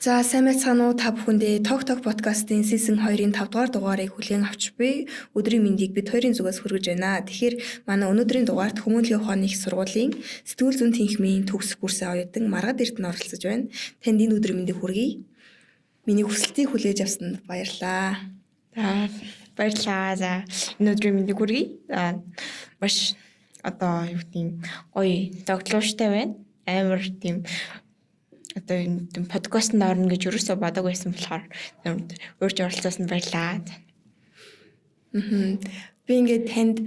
За, сайн байцгаана уу та бүхэндээ. Тог Тог подкастын season 2-ын 5 дугаар дугаарыг хүлээн авч буй өдрийн мэндийг бид хоёрын зүгээс хүргэж байна. Тэгэхээр манай өнөөдрийн дугаарт Хүмүүнлэгийн ухааны их сургуулийн сэтгүүл зүйн тэнхимийн төгс курсын оюутан Маргад Эрдэнэ оролцож байна. Танд энэ өдрийн мэндийг хүргэе. Миний хүсэлтийг хүлээж авсанд баярлалаа. За, баярлалаа. За, энэ өдрийн мэндийг хүргэе. За, маш одоо юу гэдэг юм, гоё зогтлууштай байна. Амар тийм одоо энэ подкастт орно гэж ерөөсөө бодог байсан болохоор урьж оролцуулсанд баярлалаа. Би ингээд танд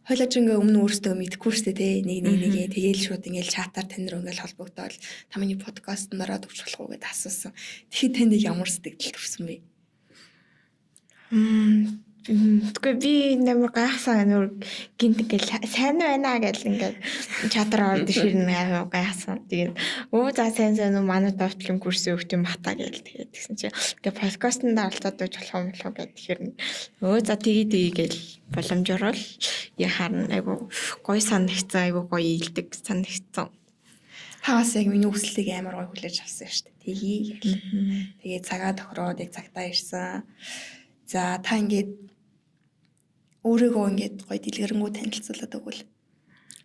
хойлооч ингээ өмнө өөрсдөө мэдэхгүй шүү дээ, тий. Нэг нэг нэгээ тэгээл шууд ингээл чатаар тань руу ингээл холбогдоол та миний подкастт ороод өгч болох уу гэдээ асуусан. Тэгэхэд танд ямар сэтгэл төрсөн бэ? Тэгэхгүй би амар гайхсан, нөр гинт ингээл сайн байна гэл ингээд чатар орд ирэх амар гайхсан. Тэгээд өө за, сайн сайн уу, манай довтлон курсын өгт юм бата гэл тэгээд тэгсэн чи ингээд подкастт оролцоод байж болох юм болов гэх тэгэхээр өө за, тгий тгий гэл боломжоор л яхаар айгу гоё санагцсан, айгу гоё ийдэг санагцсан. Хагас яг миний хүсэлтийг амар гоё хүлээж авсан шүү дээ. Тэгье гэл. Тэгээд цагаа тохироод яг цагтаа ирсэн. За, та ингээд өөрийгөө ингээд гоё дэлгэрэнгүй танилцуулаад өгвөл.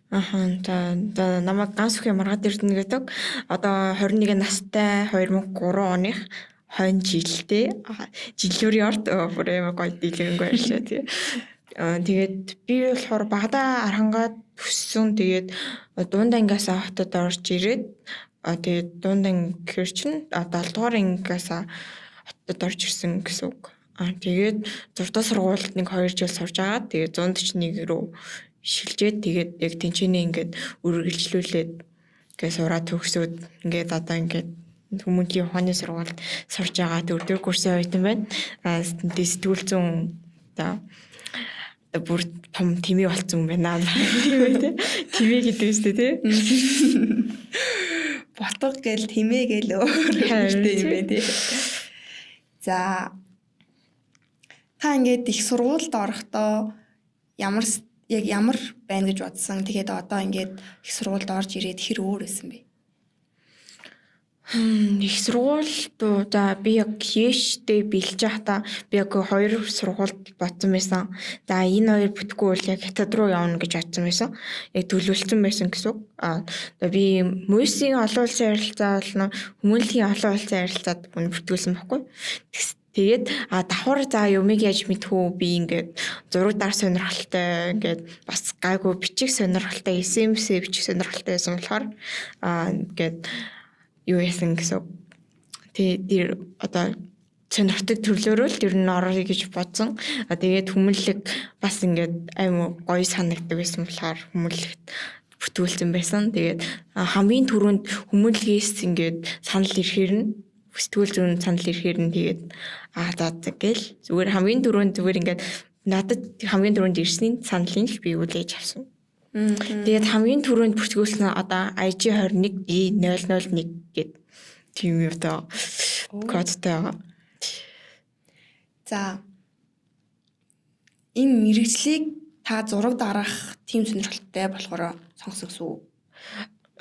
Аха, за, намайг Ганс бүхий Маргад Эрдэнэ гэдэг. Одоо 21 настай, 2003 оных хонь жилтэй. Жилүүрийн орд бүр амар гоё дэлгэрэнгүй ярьлаа тий. Тэгээд би болохоор багадаа Архангад өссөн. Тэгээд дунд ангиас хотод орж ирээд, тэгээд дунд анги гэхэр чинь 7 дугаар ангиас хотод орж ирсэн гэсэн үг. Тэгээд 6 дахь сургуульд нэг 2 жил сурж агаад, тэгээд 141 рүү шилжээд, тэгээд яг тэнцэнэ ингээд үргэлжлүүлээд ингээд сураад төгсөөд, ингээд одоо ингээд Хүмүүнлэгийн ухааны сургуульд сурж байгаа дөрөвдүгээр курсын оюутан байна. Тэгээд сэтгүүл зүйн одоо бүр том тэмээ болцсон юм байна. Тийм ээ, тий. Тэмээ гэдэг нь шүү дээ, тий. Ботго гээл тэмээ гээл өөр нэртэй юм байна, тий. За, та ингээд их сургуульд орохдоо ямар яг ямар байна гэж бодсон? Тэгээд одоо ингээд их сургуульд орж ирээд хэр өөр байсан бэ? Их сургуульд, за, би яг ХЭШ-тэй бэлж байхдаа би яг хоёр сургуульд бодсон байсан. За, энэ хоёр бүтэхгүй бол яг хятад руу явна гэж бодсон байсан. Яг төлөвлөсөн байсан гэсэн үг. Би МУИС-ийн олон улсын харилцаа болон Хүмүүнлэгийн олон улсын харилцаад бүртгүүлсэн байхгүй. Тэгээд давхар, за, юмыг яаж мэдэх үү, би ингээд зураг дар сонирхолтой, ингээд бас гайгүй бичих сонирхолтой, SMS бичих сонирхолтой байсан болохоор ингээд юу яасан гэсэн. Тэгээ тэр одоо сонирхдаг төрлөөрөө л тэр нь орё гэж бодсон. Тэгээд хүмүүнлэг бас ингээд аймуу гоё санагддаг байсан болохоор хүмүүнлэгт бүртгүүлсэн байсан. Тэгээд хамгийн түрүүнд хүмүүнлэгээс ингээд санал ирэхээр нь, сэтгүүл зүйн санал ирэхээр нь тэгээд за гээл зүгээр хамгийн түрүүнд зүгээр ингээд надад хамгийн түрүүнд ирсний саналыг л би хүлээж авсан. Тэгээд хамгийн түрүүнд бүртгүүлсэн одоо IG21 E001 гээд тийм юм одоо кодтой байгаа. За, энэ мэргэжлийг та зураг дарах тийм сонирхолтой болохоор сонгосон гэсэн үг?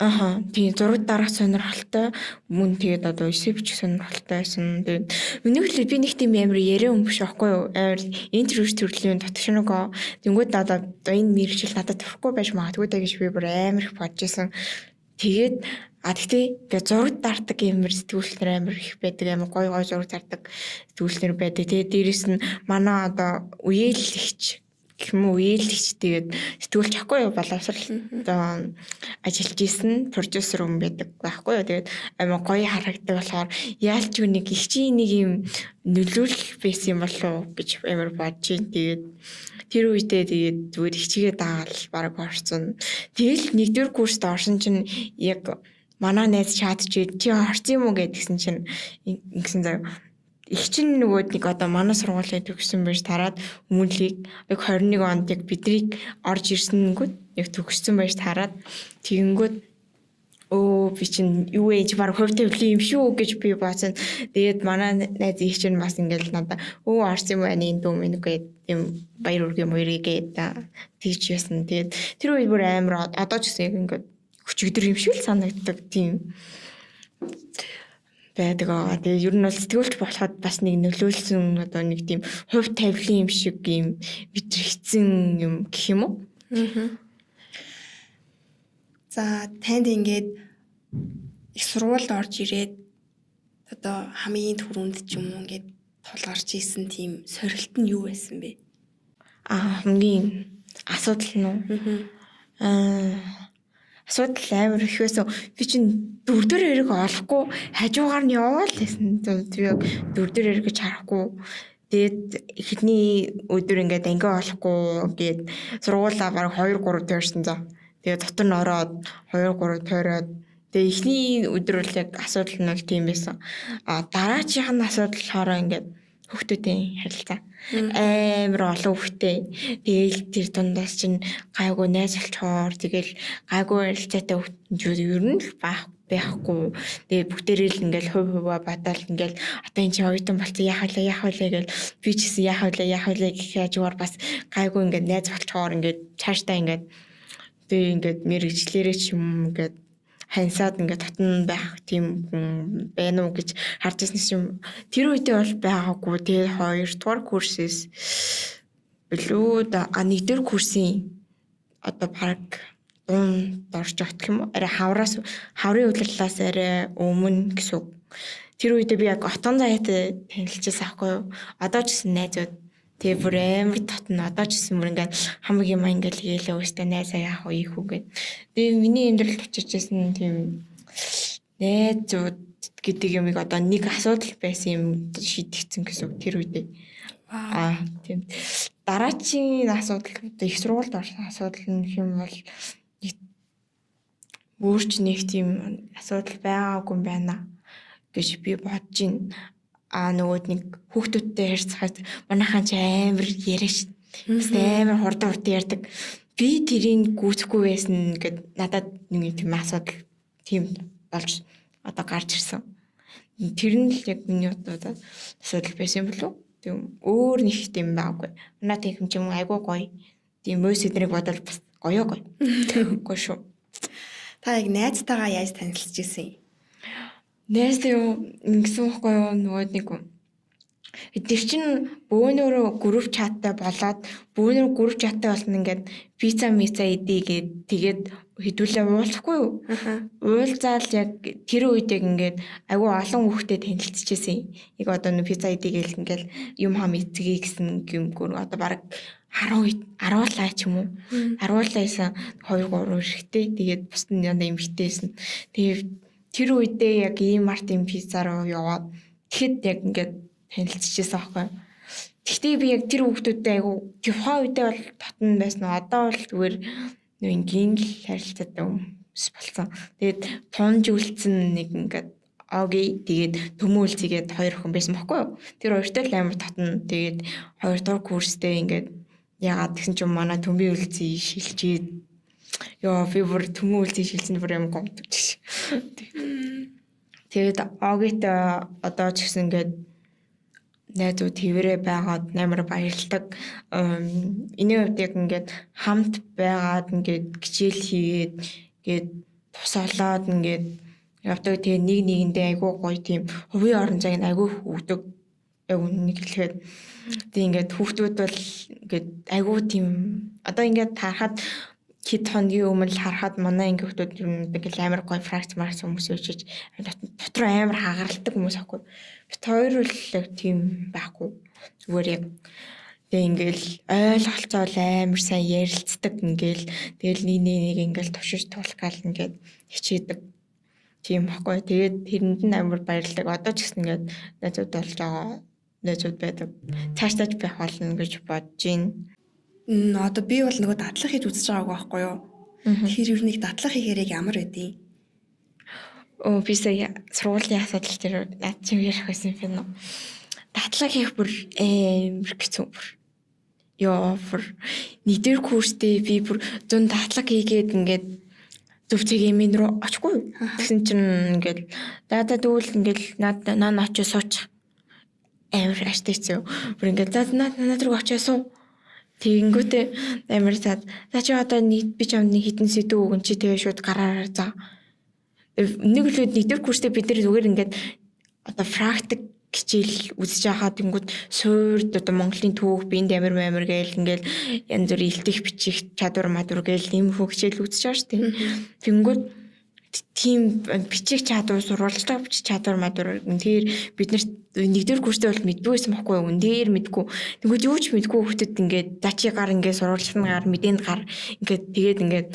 Аха, тийм, зураг дарах сонирхолтой, мөн тэгээд одоо эссе бичих сонирхолтой байсан. Тэгээд миний хэлээ би нэг тийм амар яриа хүн биш аахгүй юу? Амар introvert төрлийн дотгошногоо. Тэнгүүд надад энэ мэргэжил надад төрөхгүй байж магадгүй даа гэж би бүр амар их бодож исэн. Тэгээд тэгтээ ингээд зураг дардаг амар сэтгүүлчнэр амар их байдаг, амар гоё гоё зураг дардаг сэтгүүлчнэр байдаг. Тэгээд дээрэс нь манай одоо үеэлэгч гэх юм уу, үеэлэгч, тэгээд сэтгүүлч ахгүй юу, боловсрал одоо ажиллаж исэн продюсер хүн байдаг байхгүй юу. Тэгээд амар гоё харагддаг болохоор яалч юу нэг их чинь нэг юм нөлөөлөл байсан юм болов уу гэж амар бодож байна. Тэгээд тэр үедээ тэгээд зүгээр хичээгээ дагаал бараг орсон. Тэгэл нэгдүгээр курст орсон чинь яг манай найз чат чи чи орсон юм уу гэдгсэн чинь ингэсэн заяа, их чинь нөгөө нэг одоо манай сургуулийн төгссөн байж тараад, хүмүүнлэгийг яг 21 онд яг биднийг орж ирсэнгүүд яг төгссөн байж тараад, тэгэнгүүт өө би чинь юу вэ чи баг хувь тавилын юм шүү гэж би бодсон. Тэгээд манай найз их чинь бас ингээл надаа өө орсон юм байна, энэ дүү минь гээд юм баяр үргээ мөрий гээд тэгж ясан. Тэгээд тэр үед бүр амар одоо ч гэсэн яг ингээд өчигдөр юм шиг л санагддаг тийм Байдаг аа. Тэгээ ер нь бол сэтгүүлч болоход бас нэг нөлөөлсөн одоо нэг тийм хувь тавилын юм шиг юм мэдрэгдсэн юм гэх юм уу? За, танд ингээд их сургуульд орж ирээд одоо хамгийн түрүүнд ч юм уу ингээд тулгарч исэн тийм сорилт нь юу байсан бэ? Аа, хамгийн асуудал нь уу? Асуудал амар их байсан. Би чинь дөрөвдөр эрэг олохгүй хажуугаар нь яваал байсан. Би яг дөрөвдөр эрэг гэж харахгүй. Тэгээд эхний өдөр ингээд анги олохгүй гээд сургуулаа бараг 2 3 тойрсон заа. Тэгээд дотор нь ороод 2 3 тойроод тэгээд эхний өдөр бол яг асуудал нь бол тийм байсан. А дараачих нь асуудал болохоор ингээд хүүхдүүдийн харилцаа. Амар олон хүүхдтэй. Тэгээл тэр дундаас чинь гайгүй найз болчоор тэгээл гайгүй харилцаатай хүүхдүүд ер нь л байхгүй. Тэгээ бүгдээрээ л ингээл хувь хуваа бодоол ингээл одоо энэ чинь оюутан болцсон, яах вэ, яах вэ гэл, би ч гэсэн яах вэ, яах вэ гэх хажуугаар бас гайгүй ингээд найз болчоор ингээд цаашдаа ингээд тэгээ ингээд мэрэгчлэрээ ч юм ингээд хансаад ингээд татан байх тийм хүн байна уу гэж харж ирсэн юм. Тэр үедээ бол байгаагүй. Тэгээ хоёрдугаар курсээс билүү, а нэгдүгээр курсын одоо баг дунд орж огтх юм уу? Арай хавраас, хаврын улирлаас арай өмнө гэсэн үг. Тэр үедээ би яг Отон заяатай танилцчихсан аахгүй юу? Одоо ч гэсэн найзууд. Тэгээ бүр амар татна. Одоо ч гэсэн бүр ингээд хамаг юм ингээд хэлээ өөртөө найзаа яах вэ, ийх үү гэд. Тэгээ миний амьдралд очиж ирсэн тийм найзууд гэдэг юмыг одоо нэг асуудал байсан юм шийдэгдсэн гэсэн үг тэр үедээ. Аа, тийм. Дараачийн асуудал, одоо их сургуульд орсон асуудал нь гэх юм бол өөр ч нэг тийм асуудал байгаагүй юм байна гэж би бодож байна. А нөгөөд нэг хүүхдүүдтэй харьцахад манайхан ч амар яриаш. Бас амар хурдан хурдан ярьдаг. Би тэрийг гүйцэхгүй байсан гэд надад нэг тийм асуудал тийм болж одоо гарч ирсэн. Тэр нь л яг миний одоо асуудал байсан юм болов уу? Тийм, өөр нэг тийм байгаагүй. Манай тийм ч юм айгүй гоё. Тийм мөс эднийг бодвол бас гоё гоё. Үгүй шүү. Та яг найзтайгаа яаж танилцж ирсэн юм? Найз юу ингэсэн байхгүй юу, нөгөө нэг тэр чин бөөнөрөө group chat тай болоод, бөөнөр group chat тай болно, ингээд пицца мица идэ гээд тэгээд хэдүүлээ уулзахгүй юу? Уулзаал яг тэр үед яг ингээд айгүй олон хүүхдэд танилцчихсэн. Яг одоо нэг пицца идэ гээл ингээд юм хам эцгээ гэсэн юм гөр одоо бараг 10 10 лаа ч юм уу. 10 лаасан 2 3 эрэгтэй. Тэгээд бусд нь яндаа эмэгтэйсэн. Тэгээд тэр үедээ яг ийм Мартин пицца руу яваад тэгэхэд яг ингээд танилцчихсан байхгүй. Гэхдээ би яг тэр хүүхдүүдтэй айгу тухайн үедээ бол татан байсан. Одоо бол зүгээр нэг энгийн л харилцаатай хүмүүс болсон. Тэгээд тунж үлдсэн нэг ингээд Оги, тэгээд төмөөл зэгээд хоёр охин байсан байхгүй юу? Тэр хоёртой л амар татна. Тэгээд хоёр дахь курстэй ингээд яагаад гэсэн чинь манай төмбийн үлзий шилжээд, ёо, би бүр төмөн үлзий шилжсэн, бүр юм гомдож. Тэгээд Огитой одоо ч гэсэн ингээд найзууд хэвээрээ байгаад амар баярлдаг. Энэ хувьд яг ингээд хамт байгаад ингээд хичээл хийгээд ингээд тус олоод ингээд явдаг. Тэгээ нэг нэгэндээ айгүй гоё тийм хувийн орон зайг айгүй өгдөг. Яг үнэнийг хэлэхэд тэг ингээд хүүхдүүд бол ингээд айгүй тийм одоо ингээд харахад, хэд хоногийн өмнө л харахад манай анги хүүхдүүд ер нь ингээл амар гоё фракц маркс хүмүүс өчөж дотор амар хагаралдаг хүмүүс аахгүй. Бит хоёр бол яг тийм байхгүй. Зүгээр яг тэгээ ингээл ойлголцоол амар сайн ярилцдаг, ингээл тэгэл нэг нэг ингээл тушиж туулах гал ингээд хичээдэг. Тийм баггүй. Тэгээд тэрэнд нь амар баярлаг. Одоо ч гэсэн ингээд найзууд болж байгаа найзууд байдаг. Цаашдаа ч байх болно гэж бодож байна. Одоо би бол нөгөө дадлаг хийж үзэж байгаагүй байхгүй юу? Тэгэхээр ер нь дадлаг хийхээр яг ямар байдیں۔ Өө, би сая сургуулийн асуудал дээр над чим ярих байсан юм байна уу? Дадлаг хийх бүр амар хэцүү бүр. Йоо, бүр нэгдүгээр курстэй би бүр зун дадлаг хийгээд ингээд зөв цэгийн рүү очихгүй. Тэгсэн чинь ингээд за за тэгвэл ингээд над наа очиж суучих. Амар аштай хэцүү. Бүр ингээд за над над руу очиж суу. Тэгэнгүүтээ амар цаад за чи одоо нэг би чамд нэг хитэн сэдв өгөн, чи тэгээ шууд гараараа за. Нэг л нэгдүгээр курстэй бид нэр зүгээр ингээд одоо практик хичээл үзэж байхаа тэнгүүд суурд одоо Монголын түүх биенд амар амар гээл ингээл янз бүр илтгэх бичих чадвар мадвар гээл ийм хөө хичээл үзэж байгаа шүү дээ. Тэнгүүд тийм бичих чадвар сурвалжлага бичих чадвар мадвар үнээр бид нарт нэгдүгээр курстэй бол мэддгүй байсан байхгүй юу? Үнээр мэдгүй. Тэнгүүд юу ч мэдгүй хүүхдэд ингээд за чи гар ингээд сурвалжлах нь гар мэдээнд гар ингээд тэгээд ингээд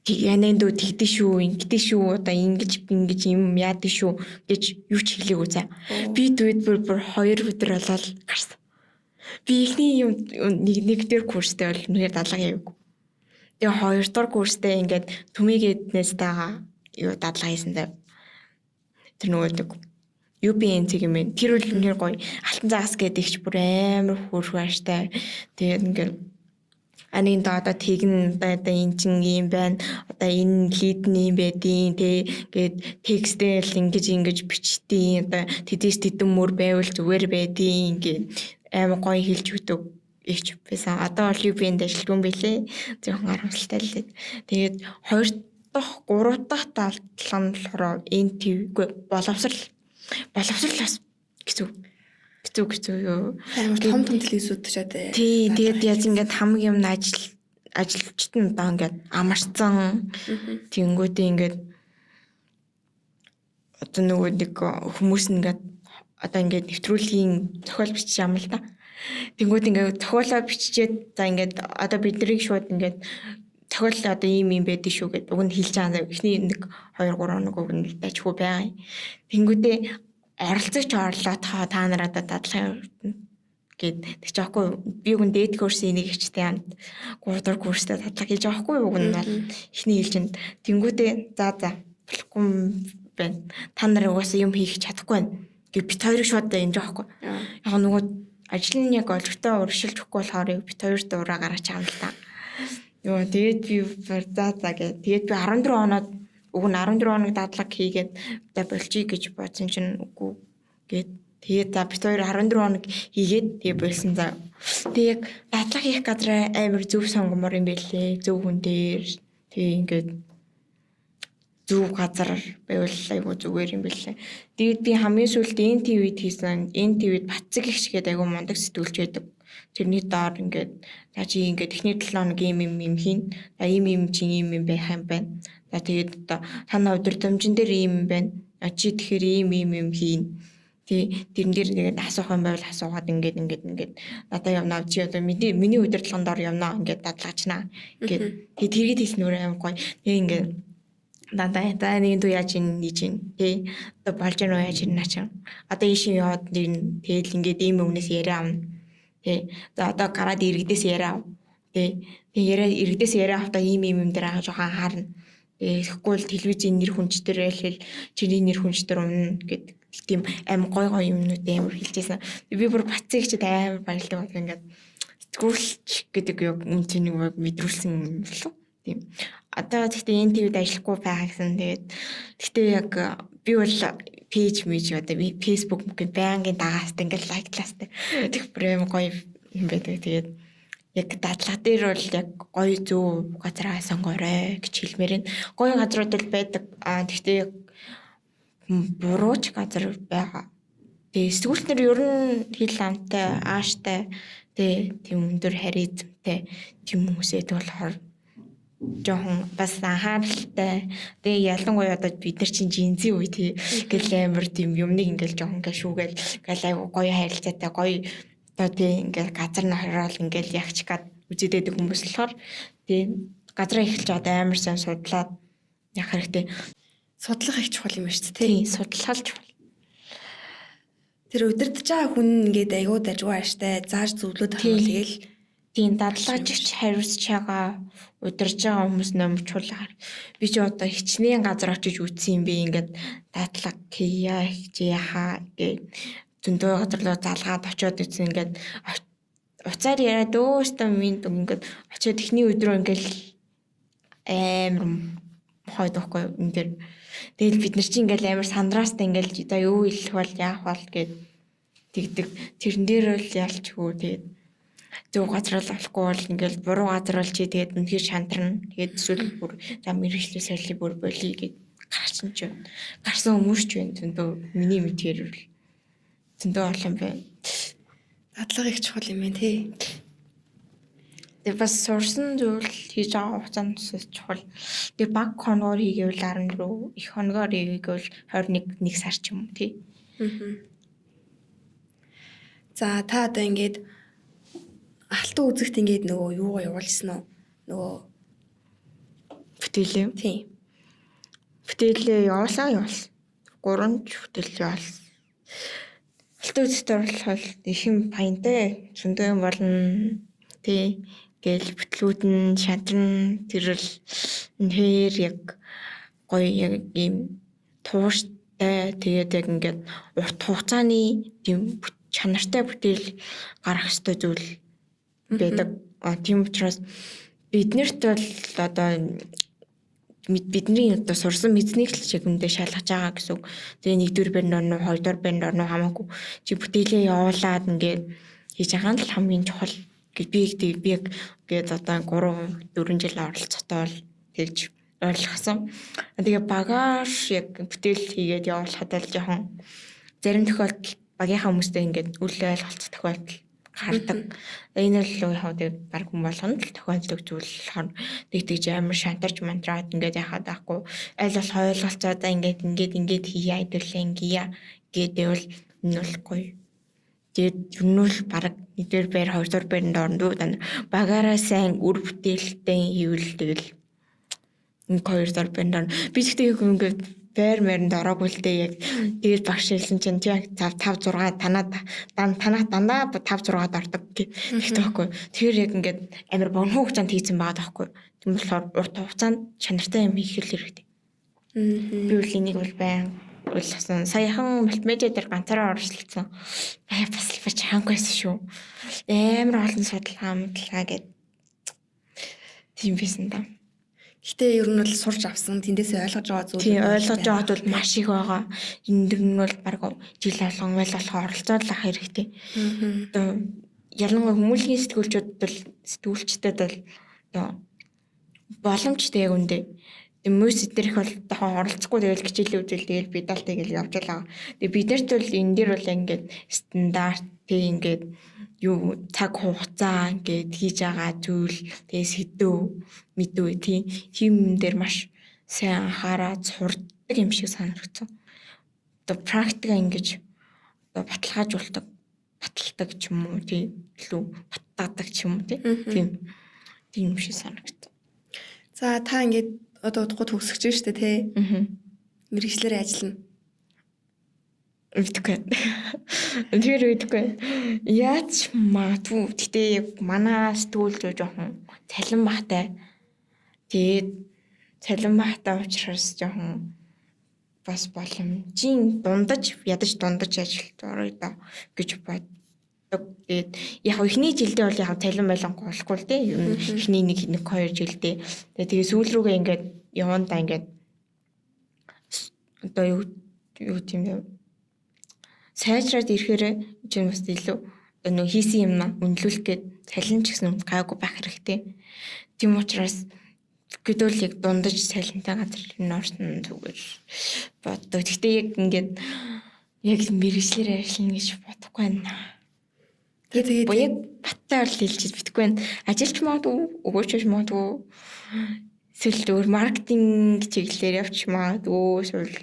янан дүү тэгдэж шүү, ингэдэж шүү, одоо ингэж ингэж юм яадэж шүү гэж юу ч хэлээгүй за. Би дүүд бүр бүр 2 өдөр болоод гарсан. Би эхний юм нэгдүгээр курстэй бол үнээр дадлага яваагүй. Тэгээ хоёрдугаар курстэй ингээд түмээгээднээс таага юу дадлага хийсэн зав. Тэр нөгөө нэг UPN цэг юм байна. Тэр бол үнээр гоё. Алтан загас гэдэг ч бүр амар хөөрхөн ааштай. Тэгээд ингээд анийн доо одоо тэгнэ одоо эн чин юм байна. Одоо энэ лид нь юм байдیں۔ Тэ гээд текстээ л ингэж ингэж бичтiin. Одоо тэдээс тэдэн мөр байвал зүгээр байдیں۔ Ингээд амар гоё хэлж өгдөг ихч байсан. Одоо бол UPN-д ажилладаг юм билээ. Зөвхөн харамсалтай л. Тэгээд хоёр дахь, гурав дахь дадлага нь болохоор NTV-гүй боловсрал. Боловсрал бас хэцүү. Хэцүү хэцүү юу. Амар том том телевизүүд чад. Тий, тэгээд яаж ингээд хамаг юм ажил ажилчид нь одоо ингээд амарцсан. Тэнгүүтээ ингээд одоо нөгөө нэг хүмүүс нь ингээд одоо ингээд нэвтрүүлгийн зохиол бичиж юм л да. Тэнгүүд ингээд зохиолоо биччихээд за ингээд одоо биднийг шууд ингээд зохиол одоо ийм ийм байдаг шүү гэд уг нь хэлж байгаа юм. Эхний 1 2 3 хоног уг нь дажгүй байгаа юм. Тэнгүүдээ оролцогч орлоо та нар одоо дадлага гэд тэг чи аахгүй би уг нь дээд курсын нэг ихчтэй хамт 3 дугаар курстэй дадлага хийж байгаа хгүй уг нь бол эхний ээлжинд тэнгүүдээ за за болохгүй байна. Та нар угаасаа юм хийх чадахгүй байна гэж бит хоёрыг шууд ингэж байгаа хгүй. Яг нөгөө ажил нь яг олигтой урагшилж өгөхгүй болохоор бит хоёр дураа гаргаж байгаа юм л та. Йоо тэгээд би за за гэ. Тэгээд би 14 оноод уг нь 14 хоног дадлага хийгээд одоо болчихъя гэж бодсон чинь үгүй гээд тэгээд за бит хоёр 14 хоног хийгээд тэгээ болсон за. Тэгээ яг дадлага хийх газар амар зөв сонгомор юм байлээ. Зөв хүн дээр тэгээ ингээд зөв газар байвал айгу зүгээр юм байлээ. Тэгээд би хамгийн сүүлд NTV-д хийсэн. NTV-д Батцэг их гээд айгу мундаг сэтгүүлч байдаг. Тэрний доор ингээд за чи ингээд эхний 7 хоног ийм юм юм хийн. За ийм юм чи ийм юм байх юм байна. За тэгээд одоо танаа өдөрдөмжин дээр ийм юм байна. А чи тэгэхээр ийм ийм юм хийн. Тий тэрэн дээр тэгээд асуух юм байвал асуугаад ингээд ингээд ингээд надаа явнаа чи одоо миний удирдлагын доор явнаа ингээд дадлагчнаа ингээд тэгээд тэргээд хийсэн нүрээ амар гоё. Тэгээ ингээд дандаа за нэг дүү яаж ийн хийж ийн тий одоо болж гэнэ үү яаж ийн наа одоо ийшээ яваад нэр тэгэл ингээд ийм өмнөөс яриа авна тий за одоо гараад иргэдээс яриа ав тий тэг яриа иргэдээс яриа авахтаа ийм ийм юм дээр аа жоохон анхаарна. Тэгэхгүй бол телевизийн нэр хүнч дээр хэлэл чиний нэр хүнч дээр унна гэдэг тийм аим гой гой юмнууд амар хэлжсэн. Би бүр бацыг чид амар баярлдаг байна ингээд сэтгүүлч гэдэг яг үн цэнийг мэдрүүлсэн юм болов. Тийм. Одоо гэхдээ энэ твд ажиллахгүй байгаа гэсэн. Тэгээд гэхдээ яг би бол пэйж мэж одоо би Facebook гэх байнгын дагаастай ингээд лайклаастай. Тэг бүр амар гоё юм байдаг. Тэгээд яг дадлага дээр бол яг гоё зөв газараа сонгоорой гэж хэлмээр байна. Гоё газрууд л байдаг. Аа тэгтээ яг бурууч газар байгаа. Тэгээ сэтгүүлч нар ер нь хил амтай, ааштай, тэгээ тийм өндөр харизмтай тийм хүмүүс байдаг болохоор жоохон бас анхааралтай. Тэгээ ялангуяа одоо бид нар чинь жинзийн үе тий гэл амар тийм юмныг ингээл жоохон ингээ шүүгээл ингээл айгу гоё харилцаатай гоё одоо тий ингээл газар нь хорол ингээл ягч гад үзээд байдаг хүмүүс болохоор тий газраа эхэлж байгаа амар сайн судлаад явах хэрэгтэй. Судлах их чухал юм байна шүү дээ. Тий, судлах чухал. Тэр удирдах байгаа хүн ингээд айгуу дажгүй ааштай зааж зөвлөд авах Тий. тэгэл Тийм дадлагч хариуцж байгаа удирж байгаа хүмүүс номчулаар би ч одоо хичнээн газар очиж үтсэн юм би ингээд дадлаг хийя хичээ яхаа гэж зөндөө газар руу залгаад очиод үтсэн ингээд уцаар яриад өөстөө минь ингээд очиод эхний өдрөө ингээд амар хойд байхгүй энэ дэр тэгэл бид нар чи ингээд амар сандраастай ингээд за юу хэлэх бол яах бол гэд тэгдэг тэрэн дээр бол ялчгүй тэгээд зөв газар л болохгүй бол ингээл буруу газар бол чи тэгээд үнэхээр шантарна. Тэгээд эсвэл бүр за мэрэгчлээ солио бүр болиё гэд Гарчин ч байна. Гарсан хүмүүс ч байна. Зөндөө миний мэдгээр бол зөндөө олон байна. Дадлага их чухал юм байна тий. Тэгээ бас сурсан зүйл хийж байгаа хугацаанд бас чухал. Тэгээ баг хоногоор хийгээвэл 14, их хоногоор хийгээвэл 21 1 сар ч юм уу тий. За та одоо ингээд алтан үзэгт ингээд нөгөө юугаа явуулсан уу? Нөгөө бүтээлээ. Тийм. Бүтээлээ явуулсан. 3 ч бүтээл явуулсан. Алтан үзэгт орлоход их юм паянтай зөндөө юм болно. Тий. Гээл бүтлүүд нь шантран тэр л үнэхээр яг гоё яг ийм тууштай тэгээд яг ингээд урт хугацааны тийм чанартай бүтээл гаргах ёстой зүйл байдаг. Тийм учраас биднэрт бол одоо бидний одоо сурсан мэдснийг л чигэндээ шалгаж байгаа гэсэн үг. Тэгээ нэгдүгээр байранд орно уу, хоёрдугаар байранд орно уу хамаагүй. Чи бүтээлээ явуулаад ингээд хийж байгаа нь л хамгийн чухал гэж би би яг гээд одоо 3 4 жил оролцохтой бол тэгж ойлгосон. Тэгээ багаар яг бүтээл хийгээд явуулахад л жоохон зарим тохиолдолд багийнхаа хүмүүстэй ингээд үл ойлголцох тохиолдол гардаг. Энэ л яг тэг баг хүн болгоно л тохиолдог зүйл болохоор нэг тэгж амар шантарч мантраад ингээд яхаад байхгүй аль болох ойлголцоо за ингээд ингээд ингээд хийя хэдүүлээ ингэе гэдээвэл энэ бол гоё. Тэгээд ер нь л баг нэгдүгээр байр хоёрдугаар байранд орно дүү багаараа сайн үр бүтээлтэй хийвэл тэгэл нэг хоёрдугаар байранд орно. Би тэгтээ ингээд байр майранд ороогүй л дээ яг тэгээд багш хэлсэн чинь чи яг 5 6 танаа танаа дандаа 5 6-ад ордог гэх тэгэхгүй. Тэгэхээр яг ингээд амар богино хугацаанд хийцэн байгаа байхгүй. Тийм болохоор урт хугацаанд чанартай юм хийх хэрэгтэй. Би бол энийг бол баян ойлгосон. Саяхан мультимедиа дээр ганцаараа оролцсон. Бая бас л бач ханг байсан шүү. Амар олон судалгаа мэдлага гэд тийм байсан да. Гэтэ ер нь бол сурч авсан тэндээсээ ойлгож байгаа зүйл. Тийм ойлгож байгаа зүйл маш их байгаа. Энэ дэр нь бол баг жил болгон аль болох оролцоод л авах хэрэгтэй. Одоо ялангуяа хүмүүлгийн сэтгүүлчүүд бол сэтгүүлчдэд бол одоо боломжтой яг үндэ. Мөс эднэрх бол жоохон оролцохгүй тэгэл хичээлээ үзэл тэгэл бид аль тэгэл явж байгаа. Тэгээ бид нарт бол энэ дэр бол ингээд стандарт тэг ингээд юу цаг хугацаа ингээд хийж байгаа зүйл тэгээ сэдв мэдв тийм юм дээр маш сайн анхаараад сурдаг юм шиг санагдсан. Одоо практика ингэж одоо баталгаажуулдаг, баталдаг ч юм уу тийм илүү баттаадаг ч юм уу тийм тийм юм шиг санагдсан. За та ингээд одоо удахгүй төгсөж штэ тий. Мэргэжлээрээ ажиллана. Мэдэхгүй. Тэр мэдэхгүй. Яаж магадгүй. Гэтэ яг манай сэтгүүл зүй жоохон цалин багтай. Тэгээд цалин багтай учраас жоохон бас боломжийн дундаж ядаж дундаж ажилд орё доо гэж боддог. Тэгээд яг эхний жилдээ бол яг цалин байлангүй болохгүй л дээ. Ер нь эхний 1 2 жилдээ. Тэгээд сүүл рүүгээ ингээд явандаа ингээд одоо юу тийм бэ? Сайжраад ирэхээр чинь бас илүү одоо нөө хийсэн юм үнэлүүлэх гээд цалин ч гэсэн гайгүй байх хэрэгтэй. Тийм учраас гэдвэл яг дундаж цалинтай газар нь орсон зүгээр боддог. Гэхдээ яг ингээд яг мэргэжлээр ажиллана гэж бодохгүй байна. Тэгээд яг баттай бол хэлж мэдэхгүй байна. Ажиллаж магадгүй, өгөөч магадгүй. Эсвэл өөр маркетинг чиглэлээр явчих магадгүй, эсвэл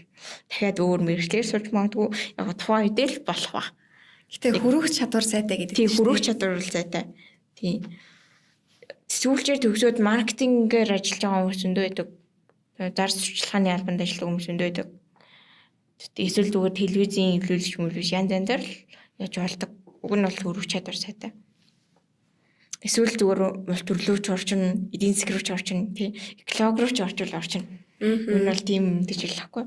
дахиад өөр мэргэжлээр сурч магадгүй. Яг тухайн үедээ л болох ба. Гэтэ хөрөөх чадвар сайтай гэдэг. Тийм, хөрөөх чадвар бол сайтай. Тийм. Сүүлчээр төгсөөд маркетингээр ажиллаж байгаа хүмүүс зөндөө байдаг. Зар сурталчилгааны албанд ажилладаг хүмүүс зөндөө байдаг. Эсвэл зүгээр телевизийн эвлүүлэгч мөлвч янз янзаар л яаж болдог. Уг нь бол хөрөөх чадвар сайтай. Эсвэл зүгээр мул төрлөөч орчин, эдийн засаг руу ч орчин, тий, эколог руу ч орчвол орчин. Энэ бол тийм гэж хэлэхгүй.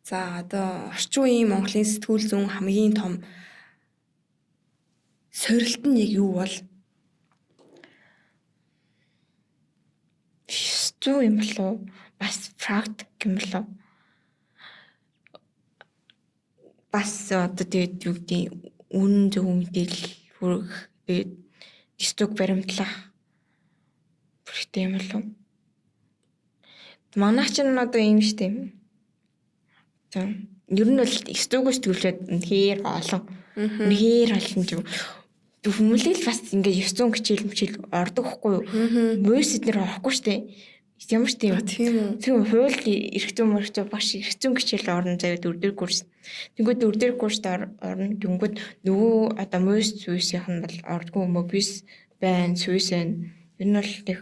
За одоо орчин үеийн Монголын сэтгүүл зүйн хамгийн том сорилт нь яг юу бол? Зүү юм болов уу? Бас практик юм болов уу? Бас одоо тэгээд юу гэдэг үнэн зөв мэдээлэл хүргэх, тэгээд дисток баримтлах хэрэгтэй юм болов уу? Манайх ч н одоо ийм штэ. За ер нь бол 9-өөс төвлөрөөд үнэхээр олон. Үнэхээр олон ч хүмүүлэл бас ингээ 900 хичээл мчээл ордог хгүй юу? Мөс эднэр орохгүй штэ. Ямар ч тийм. Тийм үү. Тийм хууль эрх зүйн мөрч багш эрх зүйн хичээл орно заяа дөрөвдүгээр курс. Тэнгүүд дөрөвдүгээр курст орно. Тэнгүүд нөгөө одоо мөс зүйлсийнх нь бол ордгоо мөбис байна, сүйс байна. Ер нь бол тех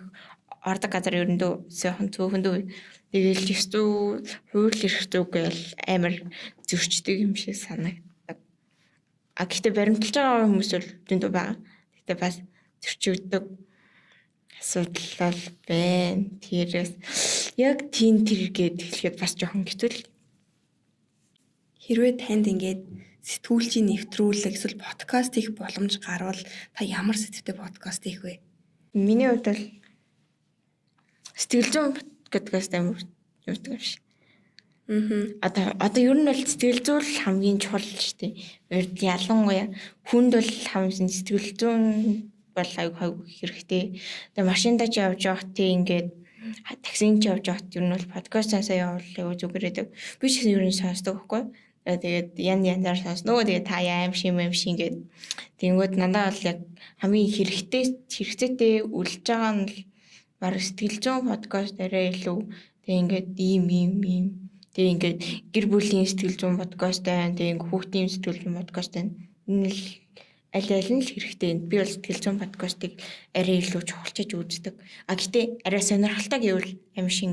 ордог газар ерөндөө сайхан цөөхөндөө тэгэл 900 хууль эрх зүй гээл амар зөрчдөг юм шиг санагддаг. А гэхдээ баримталж байгаа хүмүүс бол зөндөө байгаа. Гэхдээ бас зөрчигдөг асуудал бол байна. Тэрээс яг тийм тэр гээд хэлэхэд бас жоохон хэцүү л. Хэрвээ танд ингээд сэтгүүлчийн нэвтрүүлэг эсвэл подкаст хийх боломж гарвал та ямар сэдвтэй подкаст хийх вэ? Миний хувьд бол сэтгэл зүйн подкаст амар юудаг юм шиг. Одоо ер нь бол сэтгэл зүйн л хамгийн чухал шүү дээ. Урд ялангуяа хүнд бол хамгийн сэтгэл зүйн бол аюу хэрэгтэй. Тэгээ машиндаа ч явж явах тий ингээд таксинд ч явж явахт ер нь бол подкаст сонсоо явбал аюу зүгээр байдаг. Би ч гэсэн ер нь сонсдог байхгүй. Тэгээд ян янзаар сонсно. Тэгээд та аим шим аим шин гээд тэгэнгүүт надад бол яг хамгийн хэрэгтэй хэрэгцээтэй үлж байгаа нь л баг сэтгэл зүйн подкаст арай илүү. Тэг ингээд ийм ийм ийм. Тэг ингээд гэр бүлийн сэтгэл зүйн подкаст байна. Тэг ингээд хүүхдийн сэтгэл зүйн подкаст байна. Энэ л аль аль нь л хэрэгтэй. Би бол сэтгэл зүйн подкастыг арай илүү чухалчиж үздэг. А гэтээ арай сонирхолтой гэвэл аим шин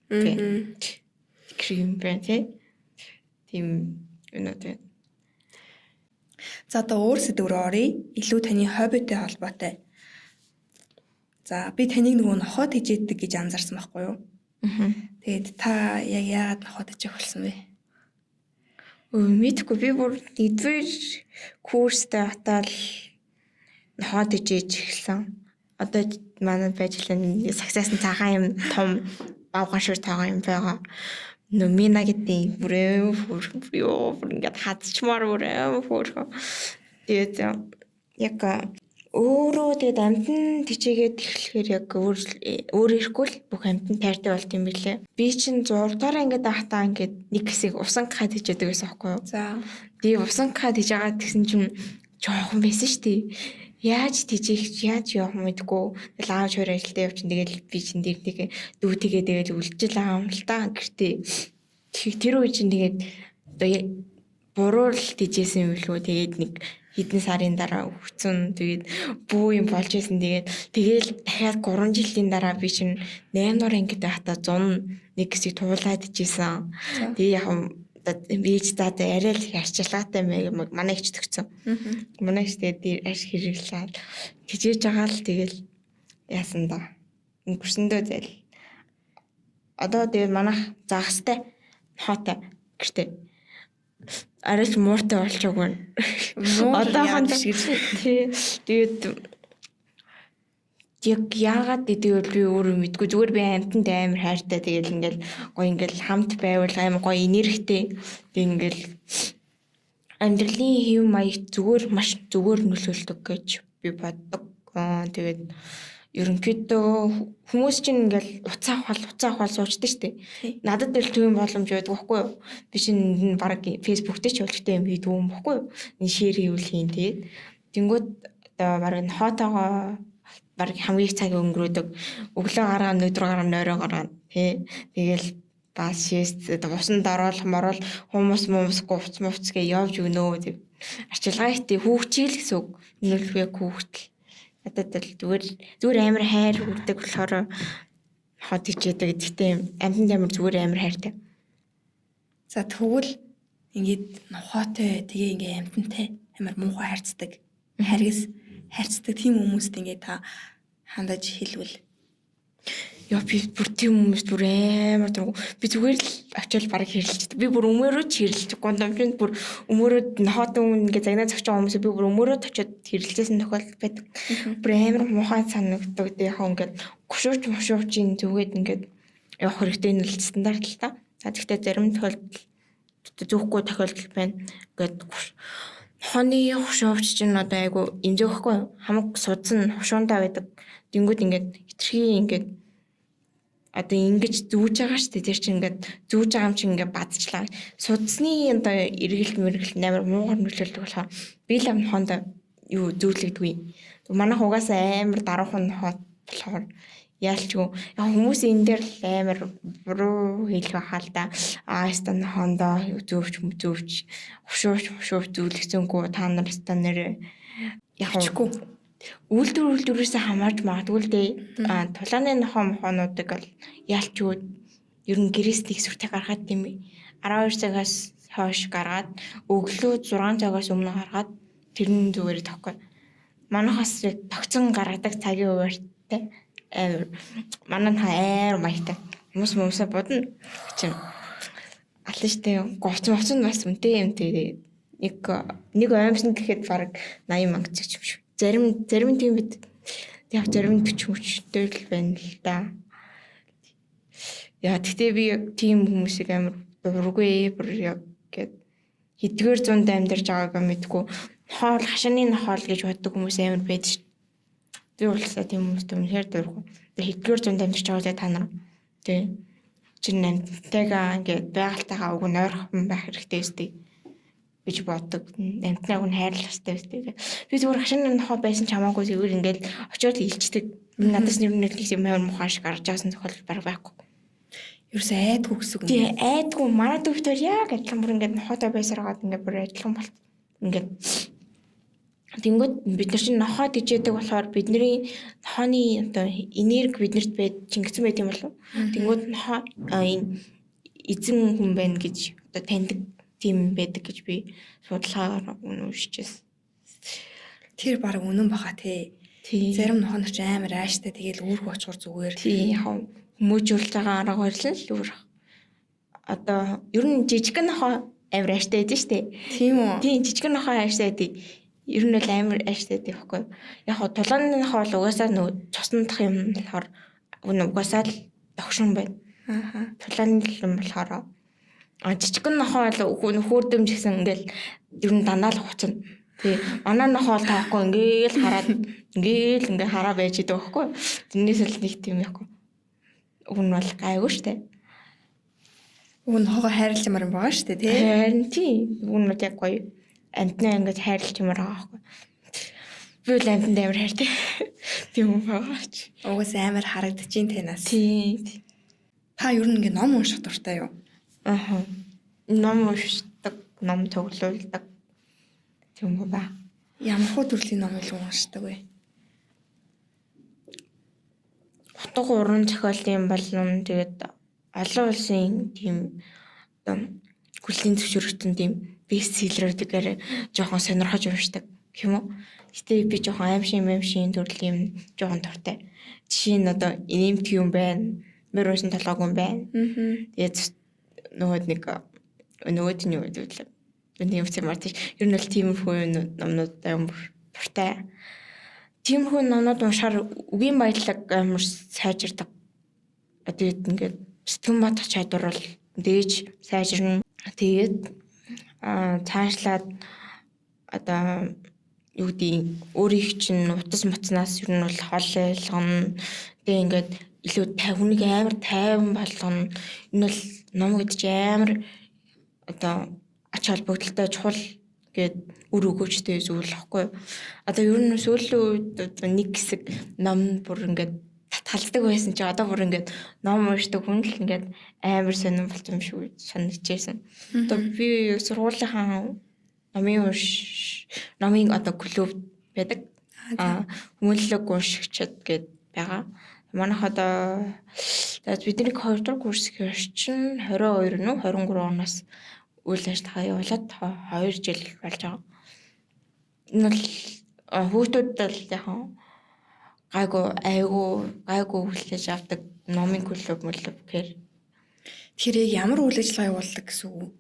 гэх юм байна тий. Тийм өнөө тий. За одоо өөр сэдв рүү оръё. Илүү таны хоббитой холбоотой. За би таныг нөгөө нохоо тэжээдэг гэж анзаарсан байхгүй юу? Тэгээд та яг яагаад нохоо тэжээх болсон бэ? Мэдхгүй би бүр нэгдүгээр курстэй хатаал нохоо тэжээж эхэлсэн. Одоо манай байж лэн сагсаасан цагаан юм том бавган шиг тоогоо юм байгаа. Нөө Мина гэдэг бүр аим хөөрхөн ёо бүр ингээд хадчмаар бүр аим хөөрхөн. Тэгээд яг өөрөө тэгээд амтан тичээгээд эхлэхээр яг өөр ирэхгүй л бүх амтан тайртай болт юм билээ. Би чинь 6 дугаар ангид байхдаа ингээд нэг хэсэг усан ка тичээдэг байсан байхгүй юу? За. Тэгээ усан ка тиж байгаа тэгсэн чинь жоохон байсан шүү дээ. Яаж тижээх, яаж явах мэдгүй. Тэгэл аав шуур ажилдаа явчин тэгэл би чинь тэр нэг дүүтэйгээ тэгэл үлджил байгаа юм л та гэртээ. Тэр үе чинь тэгээд одоо буруу л тижээсэн юм билүү. Тэгээд нэг хэдэн сарын дараа өгцөн. Тэгээд бүү юм болж исэн. Тэгээд тэгэл дахиад 3 жилийн дараа би чинь 8 дугаар ангид байхдаа 101 хэсэг туулаад ижсэн. Тэгээ яг ээж заа арай л арчилгаатай мэг манай эгч төгцсөн. Манай эгч тэгээд дээр аш хэрэглээд хижээж байгаа л тэгэл яасан да. Өнгөрсөндөө зээл. Одоо тэгээд манайх загастай нохоотой гэртээ. Арай ч мууртай болчихоог байна. Одоохон гэж. Тий. Тэгээд яг яагаад гэдэг вэ би өөрөө мэдгүй. Зүгээр би амьтанд амар хайртай. Тэгэл ингээл гоё ингээл хамт байвал амар гоё энергитэй. Тэг ингээл амьдралын хэв маягт зүгээр маш зүгээр нөлөөлдөг гэж би боддог. Тэгээд ерөнхийдөө хүмүүс чинь ингээл уцаа авахал суучдаг шүү дээ. Надад л тийм боломж байдаг байхгүй юу? Би чинь баг Facebook дээр ч болчтой юм хийдэг юм байхгүй юу? Энэ шеэр хийвэл хийн тэгээд тэнгууд одоо баг нохоотойгоо баг хамгийн их цаг өнгөрөөдөг. Өглөө гараа, өнөөдөр гараа, нойроо гараа тий. Тэгэл бас шээс усанд оруулах морол хүмүүс мумс гувц мувц гэ явж өгнөө тэг. Арчилгаа ихтэй хүүхчийл гэсэн үг. Энэ л яг хүүхтэл. Надад л зүгээр амар хайр хүрдэг болохоор хот ичээдэг. Гэхдээ амьтанд амар зүгээр амар хайртай. За тэгвэл ингээд нохоотой тэгээ ингээ амьтантай амар муухай харьцдаг. Харгас харьцдаг тийм хүмүүст ингээ та хандаж хэлвэл. Яа би бүр тийм хүмүүст бүр амар дургу. Би зүгээр л очиод бараг хэрэлцдэг. Би бүр өмөрөө ч хэрэлцдэг. Гондомчонд бүр өмөрөө нохоотон ингээ загнаа зогч байгаа хүмүүсээ би бүр өмөрөө очиод хэрэлцээсэн тохиолдол байдаг. Бүр амар муухай санагддаг. Тэгээ яг ингээд гушууч мушуучийн зүгээд ингээд явах хэрэгтэй нь л стандарт л та. За тэгтээ зарим тохиолдолд зүүхгүй тохиолдол байна. Ингээд нохооны хушуувч чинь одоо айгу эмзэг байхгүй юу? Хамаг судас нь хушуундаа байдаг. Тэнгүүд ингээд хитрхи ингээд Одоо ингэж зүүж байгаа шүү дээ. Тэр чинь ингээд зүүж байгаа юм чинь ингээд бадчлаа. Судасны одоо эргэлт мэргэлт амар муугар нөлөөлдөг болохоор би л нохоонд юу зүүдлэгдгүй. Манайх угаасаа амар даруухан нохоо болохоор яалчгүй. Яг хүмүүс энэ дээр л амар буруу хэлэх байхаа л да. Аа яста нохоондоо зүүвч зүүвч хушууч хушууч зүүлгэсэнгүй та нар яста нэрээ явчихгүй. Үйлдвэр үйлдвэрээс хамаарч магадгүй л дээ. Аа тулааны нохоо мохоонуудыг бол яалчгүй ер нь гэрээс нэг сүртэй гаргаад тийм ээ. 12 цагаас хойш гаргаад өглөө 6 цагаас өмнө гаргаад тэр нь зүгээр тохгүй. Манайхаас яг тогтсон гаргадаг цагийн хуваарьтай амар манай нохоо амар маягтай. Хүмүүс хүмүүсээ бодно чинь алан штэ гоц моцон бас үнэтэй юм тэгээд нэг нэг оймсон гэхэд баг 80 мянга ч юм шиг. Зарим зарим тийм бид яг зарим 40 мөчтэй л байна л да. Яа тэгтээ би яг тийм хүмүүсийг амар дургүй бүр яг гээд хэдгээр зуунд амьдарч байгаагаа мэдгүй хоол хашааны нохоол гэж боддог хүмүүс амар байдаг ш. Би болсоо тийм хүмүүст үнэхээр дургүй. Тэгээ хэдгээр зуунд амьдарч байгаа та нар. Тэ чин амьтантайгаа ингээд байгальтайгаа уг нь ойрхон байх хэрэгтэй өстэй гэж боддог. Амьтнаа уг нь хайрлах хэрэгтэй өстэй. Би зүгээр хашааны нохоо байсан ч хамаагүй зүгээр ингээд очиод илчдэг. Надаас нэр нэг юм амар муухай шиг гарч байсан тохиолдол баг байхгүй. Ерөөсөө айдгүй гэсэн үг юм. Тий, айдгүй. Манай дүүхтэр яг адилхан бүр ингээд нохоотой байсаар байгаад ингээд бүр адилхан болт. Ингээд тэнгүүд бид нар чинь нохоо дижээдэг болохоор бидний нохооны одоо энерги биднэрт байд чингэсэн байт юм болов. Тэнгүүд нохоо энэ эзэн хүн байна гэж одоо таньдаг тийм байдаг гэж би судалгаагаар уншижсэн. Тэр баг үнэн баха тий. Зарим нохоо нар ч амар ааштай тэгэл үүрхүү очихор зүгээр. Тий, яг хүмүүжүүлж байгаа арга барил л өөр. Одоо ер нь жижигхэн нохоо амар ааштай байдаг шүү дээ. Тийм үү? Тийм, жижигхэн нохоо ааштай байдаг. Ер нь бол амар ааштай байдаг байхгүй. Яг хоо тулааны нохоо бол угаасаа нөө цусан дах юм болохоор угаасаа л догшин байна. Ааха. Тулааны юм болохоор а жижигхэн нохоо бол хөөрдөмж гэсэн ингээл ер нь дандаа л хуцна. Тий. Манай нохоо бол таахгүй ингээл хараад ингээл ингээ хараа байж идэг байхгүй. Тэрнээс л нэг тийм яахгүй. Уг нь бол гайгүй штэ. Уг нь нохоогоо хайрлаж юмар юм байгаа штэ тий. Харин тий. Уг нь бол яг гоё. Амтнаа ингэж хайрлаж юмар байгаа байхгүй. Би бол амтанд амар хайртай. Тийм юм байгаач. Угаас амар харагдчихээн танаас. Тий. Та ер нь ингээ ном унших дуртай юу? Аха. Ном уншдаг, ном цуглуулдаг. Тийм үү ба. Ямар хуу төрлийн ном илүү уншдаг вэ? Утга уран зохиолын болон тэгээд олон улсын тийм одоо хүллийн зөвшөөрөгдсөн тийм бестселлерүүдээр жоохон сонирхож уншдаг гэх юм уу. Гэтэ би жоохон аимшиг төрлийн юм жоохон дуртай. Жишээ нь одоо инээмтгий юм байна. Мөр уншин толгойг юм байна. Тэгээд нөгөө нэг нөгөөд нь юу гэдэг вэ? Нэг юм мартаж. Ер нь бол тиймэрхүү номнууд амар дуртай. Тиймэрхүү номнууд уншихаар үгийн баялаг амар сайжирдаг. Тэгээд ингээд сэтгэн бодох чадвар бол дээж сайжирна. Тэгээд цаашлаад одоо юу гэдгийг өөрийг чинь утас муцнаас ер нь бол хол ойлгоно. Тэгээ ингээд илүү хүнийг амар тайван болгоно. Энэ бол ном гэдэг чинь амар одоо ач холбогдолтой чухал гээд үр өгөөжтэй зүйл баггүй. Одоо ер нь сүүлийн үед нэг хэсэг ном бүр ингээд татгалздаг байсан чи одоо бүр ингээд ном уншдаг хүн л ингээд амар сонирн болсон юм шиг санагдчихсэн. Одоо би сургуулийнхаа номын унш номын одоо клуб байдаг. Хүмүүнлэг уншигчид гээд байгаа. Манайх одоо бидний 2 дугаар курс чинь 22 нүү 23 оноос үйл ажиллагаа явуулаад 2 жил болж байгаа. Энэ бол хүүхдүүд бол яг гайгүй айгүй гайгүй хүлээж авдаг номын клуб мөлөв гэхээр. Тэгэхээр яг ямар үйл ажиллагаа явуулдаг гэсэн үг?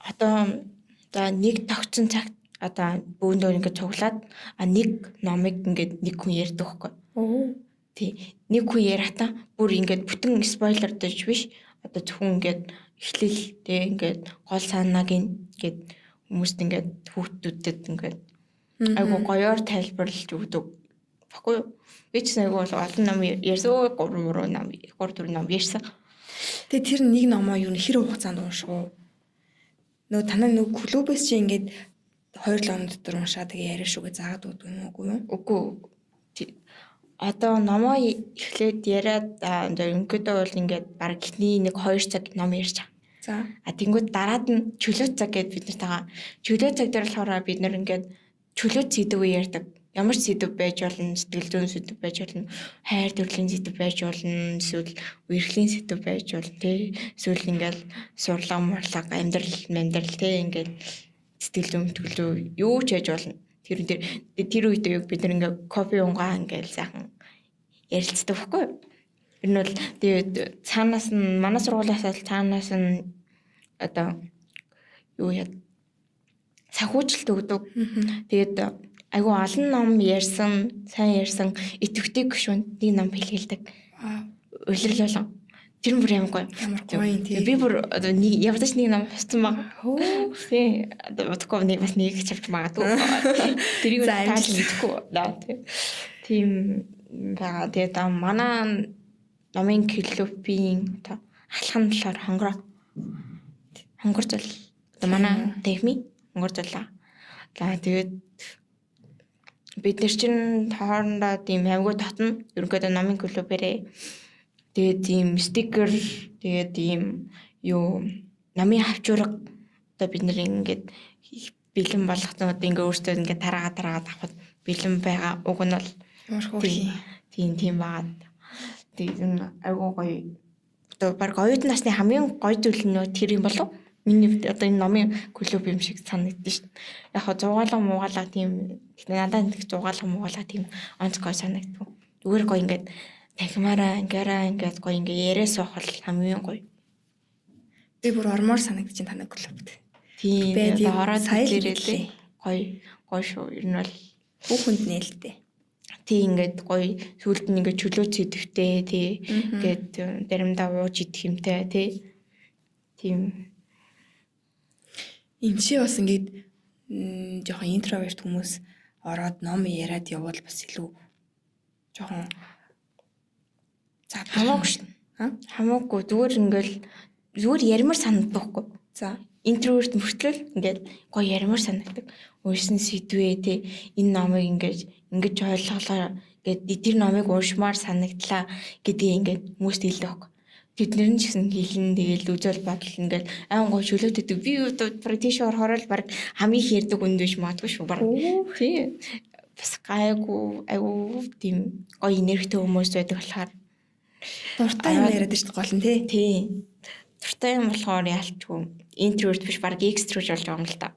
Одоо за нэг тогтсон цагт одоо бөөндөө ингээд цуглаад нэг номыг ингээд нэг хүн ярьдаг байхгүй. Оо. Тий. Нэг хүн яриатаа бүр ингээд бүтэн спойлер дэж биш. Одоо зөвхөн ингээд эхлэл тий ингээд гол санааг ингээд хүмүүст ингээд хүүхдүүдэд ингээд айгу гоёор тайлбарлаж өгдөг. Баггүй юу? Би ч гэсэн айгүй бол олон ном ярьсан. 3 3 ном 3 4 ном ярьсан. Тэгээ тэр нэг номоо юу хэр хугацаанд унших уу? Нөгөө танай нөгөө клубээс чи ингээд 2 7 хоног дотор уншаа тэгээ яриа шүүгээ заагаад өгдөг юм уу юу? Үгүй. Одоо номоо эхлээд яриад ерөнхийдөө бол ингээд баг эхний нэг 2 цаг ном ярьж байгаа. За. А тэнгууд дараад нь чөлөө цаг гэд бид нар тагаа. Чөлөө цаг дээр болохоор бид нар ингээд чөлөө сэдвээ ярьдаг. Ямар ч сэдв байж болно, сэтгэл зүйн сэдв байж болно, хайр төрлийн сэдв байж болно, эсвэл үерхлийн сэдв байж болно, тий. Эсвэл ингээд сурлага, мурлага, амьдрал, амьдрал тий ингээд сэтгэл зүйн, сэтгэл зүй юу ч яаж болно. Тэр дээр тэр үед яг бид нар ингээд кофе унгаа ингээд сайхан ярилцдаг байхгүй юу? Ер нь бол тэгээд цаанаас нь манай сургуулиас л цаанаас нь одоо юу яа санхүүжилт өгдөг. Тэгээд айгүй олон ном ярьсан, сайн ярьсан идэвхтэй гишүүнд нэг ном бэлгэлдэг. Улирал болон. Тэр нь бүр ямар гоё. Ямар гоё юм тий. Би бүр одоо нэг явдаж нэг ном авсан байгаа. Хөө. Тий. Одоо удахгүй нэг бас нэг чавч магадгүй. Тэрийг тааж мэдэхгүй. Тий. Тийм байгаа. Тэгээд манай номын клубын одоо алхам талаар хонгороо. Хонгор зул. Одоо манай техми хонгор зулаа. За тэгээд бид нар чинь хоорондоо тийм аймгүй татна. Ерөнхийдөө номын клубээрээ. Тэгээд тийм стикер, тэгээд тийм юу номын хавчуурга одоо бид нар ингээд бэлэн болгосон одоо ингээд өөрсдөө ингээд тараагаад авахд бэлэн байгаа. Уг нь бол ямар хөөрхий. Тийм байгаа. Тэгээд энэ айгүй гоё. Одоо баг оюутан насны хамгийн гоё зүйл нь тэр юм болов. Миний одоо энэ номын клуб юм шиг санагдсан шүү дээ. Яг хаа зугаалга муугаалга тийм гэхдээ надад нэг зугаалга муугаалга тийм онцгой санагддаг. Зүгээр гоё ингээд танхимаараа ингээраа ингээд гоё ингээд яриа суух бол хамгийн гоё. Би бүр ормоор санагдаж байна танай клубт. Тийм одоо ороод сая л ирээлээ. Гоё гоё шүү. Ер нь бол бүх хүнд нээлттэй. Тий ингээд гоё сүүлд нь ингээд чөлөө сэдвтэй тий ингээд заримдаа ууж идэх юмтай тий. Тийм. Энд чи бас ингээд жоохон интроверт хүмүүс ороод ном яриад явбал бас илүү жоохон за хамаагүй шин. Хамаагүй зүгээр ингээл зүгээр ярмар санагддаг хгүй. За интроверт мөртлөл ингээд гоё ярмар санагддаг. Уншсан сэдвээ тий энэ номыг ингээд ингэж ойлголоо гээд тэр номыг уншмаар санагдлаа гэдгийг ингээд хүмүүст хэлдэг байхгүй. Тэд нар нь ч гэсэн хэлэн тэгэл үзэл бодол ингээл аан гоё чөлөөт өгдөг. Би одоо бараг тийш орохоор л бараг хамгийн их ярьдаг хүн биш магадгүй шүү бараг. Тий. Бас гайгүй айгу тийм гоё энергитэй хүмүүс байдаг болохоор дуртай юм яриад шүү дээ гол нь тий. Тий. Дуртай юм болохоор яалчгүй интроверт биш бараг экстроверт болж байгаа юм л та.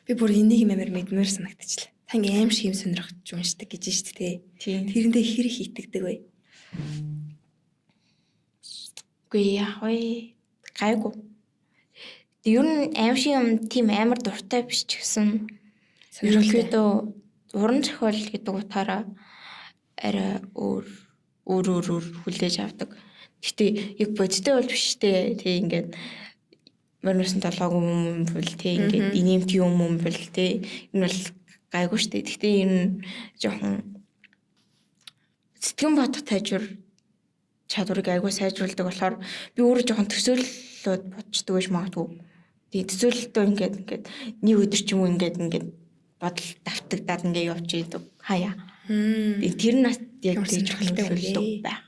Би бүр энийг юм амар мэдмээр санагдчихлаа. Та ингээм аим шиг юм сонирхож уншдаг гэж шүү дээ тий. Тэрэндээ хэр их итгэдэг вэ? Үгүй яах вэ? Гайгүй. Ер нь аим шиг юм тийм амар дуртай биш ч гэсэн ерөнхийдөө уран зохиол гэдэг утгаараа арай өөр өөр хүлээж авдаг. Гэтэ яг бодиттой бол биш те. Тэг ингээд морносон толгойг юм бол те ингээд инээмт юм юм бол те энэ бол гайгүй штэ. Гэтэ энэ жоохон сэтгэн бодох тажвар чадварыг айгүй сайжруулдаг болохоор би өөрөө жоохон төсөөллөд бодчдөг байж магадгүй. Тэгээ төсөөлөлтөө ингээд ингээд нэг өдөр ч юм уу ингээд ингээд бодол давтагдаад ингээд явж идэг. Хаяа. Тэгээ тэр нь бас яг Ямар тэгж сонирхолтой юм нөлөөлдөг бэ? байх.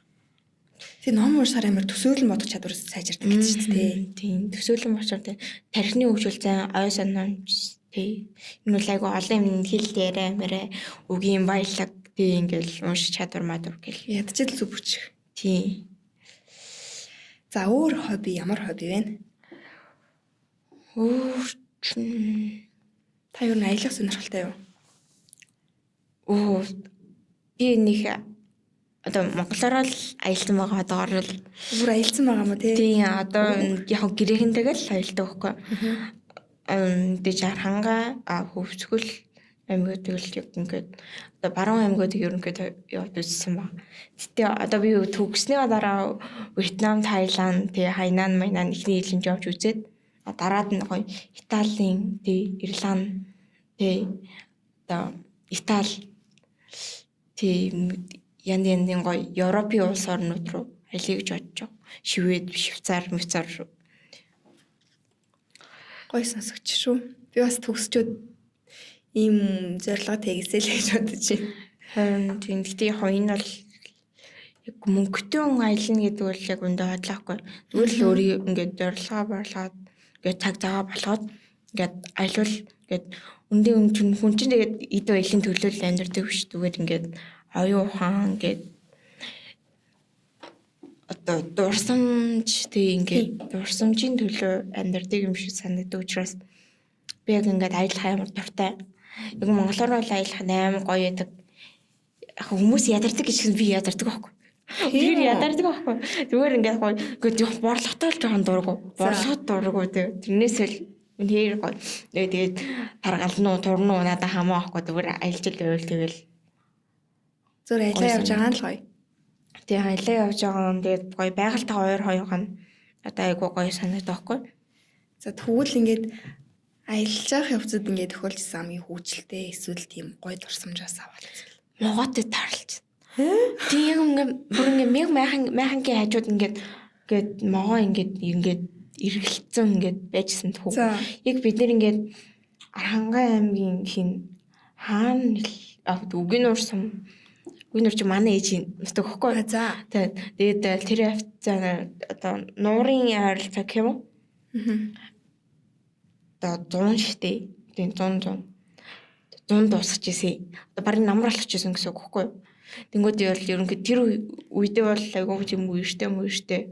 Тэгээ ном уншихаар амар төсөөлөн бодох чадвар сайжирдаг гэж шүү дээ. Тийм төсөөлөн бодохоор тийм тархины хөгжил зайн ой санамж тий. Энэ бол айгүй олон юм хэл яриа мэрэ үгийн баялаг тий ингээл унших чадвар мадвар гэл. Ядчил зүг бүчих. Тийм. За өөр хобби ямар хобби вэ? Өөр чинь Та юу н аялах сонирхолтой юу? Оо би нэг одоо монголоор л аялсан байгаа одоогор л Бүр аялсан байгаа мó тий? тийм одоо яг гэрээхэнтэйгээ л аялдаг байхгүй. Дэж Арханга Хөвсгөл аймагуудыг л яг ингээд одоо баруун аймагуудыг ерөнхийдөө явж үзсэн баг. Гэтэ одоо би төгснөний дараа Вьетнам, Таиланд, тэгээ Хайнан, Майнан эхний жилийн явж үзээд дараад нь гоё Италийн, тэгээ Ирланд, тэгээ одоо Итали Тийм янз янзын гоё Европын улс орнууд руу аялъя гэж бодож байгаа. Швед, Швейцар, Мвейцар руу. Гоё сонсогч шүү. Би бас төгсчөөд ийм зорилго тавьсаа л гэж бодож байна. Харин тийм, гэхдээ яг энэ бол яг мөнгөтэй хүн аялна гэдэг бол яг өндөө хотлоохгүй. Зүгээр л өөрийн ингээд зорилгоо борлоод ингээд цаг зав болгоод ингээд аялвал ингээд үндэ хүн чинь хүн чинь тэгээд эд баялын төлөө л амьдардаг биш, зүгээр ингээд оюун ухаан ингээд одоо дурсамж тэг ингээд дурсамжийн төлөө амьдардаг юм шиг санагддаг учраас би яг ингээд аялах амар дуртай. Яг монголоор бол аялах амар гоё байдаг. Яг хүмүүс ядардаг гэж би ядардаг байхгүй. Тэр ядардаг байхгүй. Зүгээр ингээд гоё ингээд яг борлоготой л жоохон дургу. Борлогод дургу тэг. Тэрнээс л үнээр гоё. Тэгээд таргална уу, турна уу надад хамаа байхгүй. Зүгээр аялж л байвал тэгэл. Зүгээр аялаа явж байгаа нь л гоё. Тэг аялаа явж байгаа нь тэгээд гоё байгальтайгаа ойр хоёроо нь одоо айгуу гоё санагдах байхгүй. За тэгвэл ингээд аялж явах явцад ингээд тохиолдсон хамгийн хүүчлэлтэй эсвэл тийм гоё дурсамжаас аваад. Могоотой тарлж. Тийм яг ингээд бүр ингээд мэг майхан майхангийн хажууд ингээд ингээд могоо ингээд ингээд эргэлцсэн ингээд байжсан тхүү. Яг бид нэр ингээд Архангай аймгийн хин хаана үгийн нуурсан үгийн нуур чи манай ээж нутаг хөхгүй. За. Тэгээд тэр хавцаа одоо нуурын ойролцоо гэх юм уу? Одоо 100 штэ. Тийм 100 100 дуусгаж ирсэн. Одоо барин намар болох гэсэн гэсэн үг хөхгүй юу? Тэнгүүд бол ерөнхийд тэр үедээ бол айгүй тийм үертэй мөртэй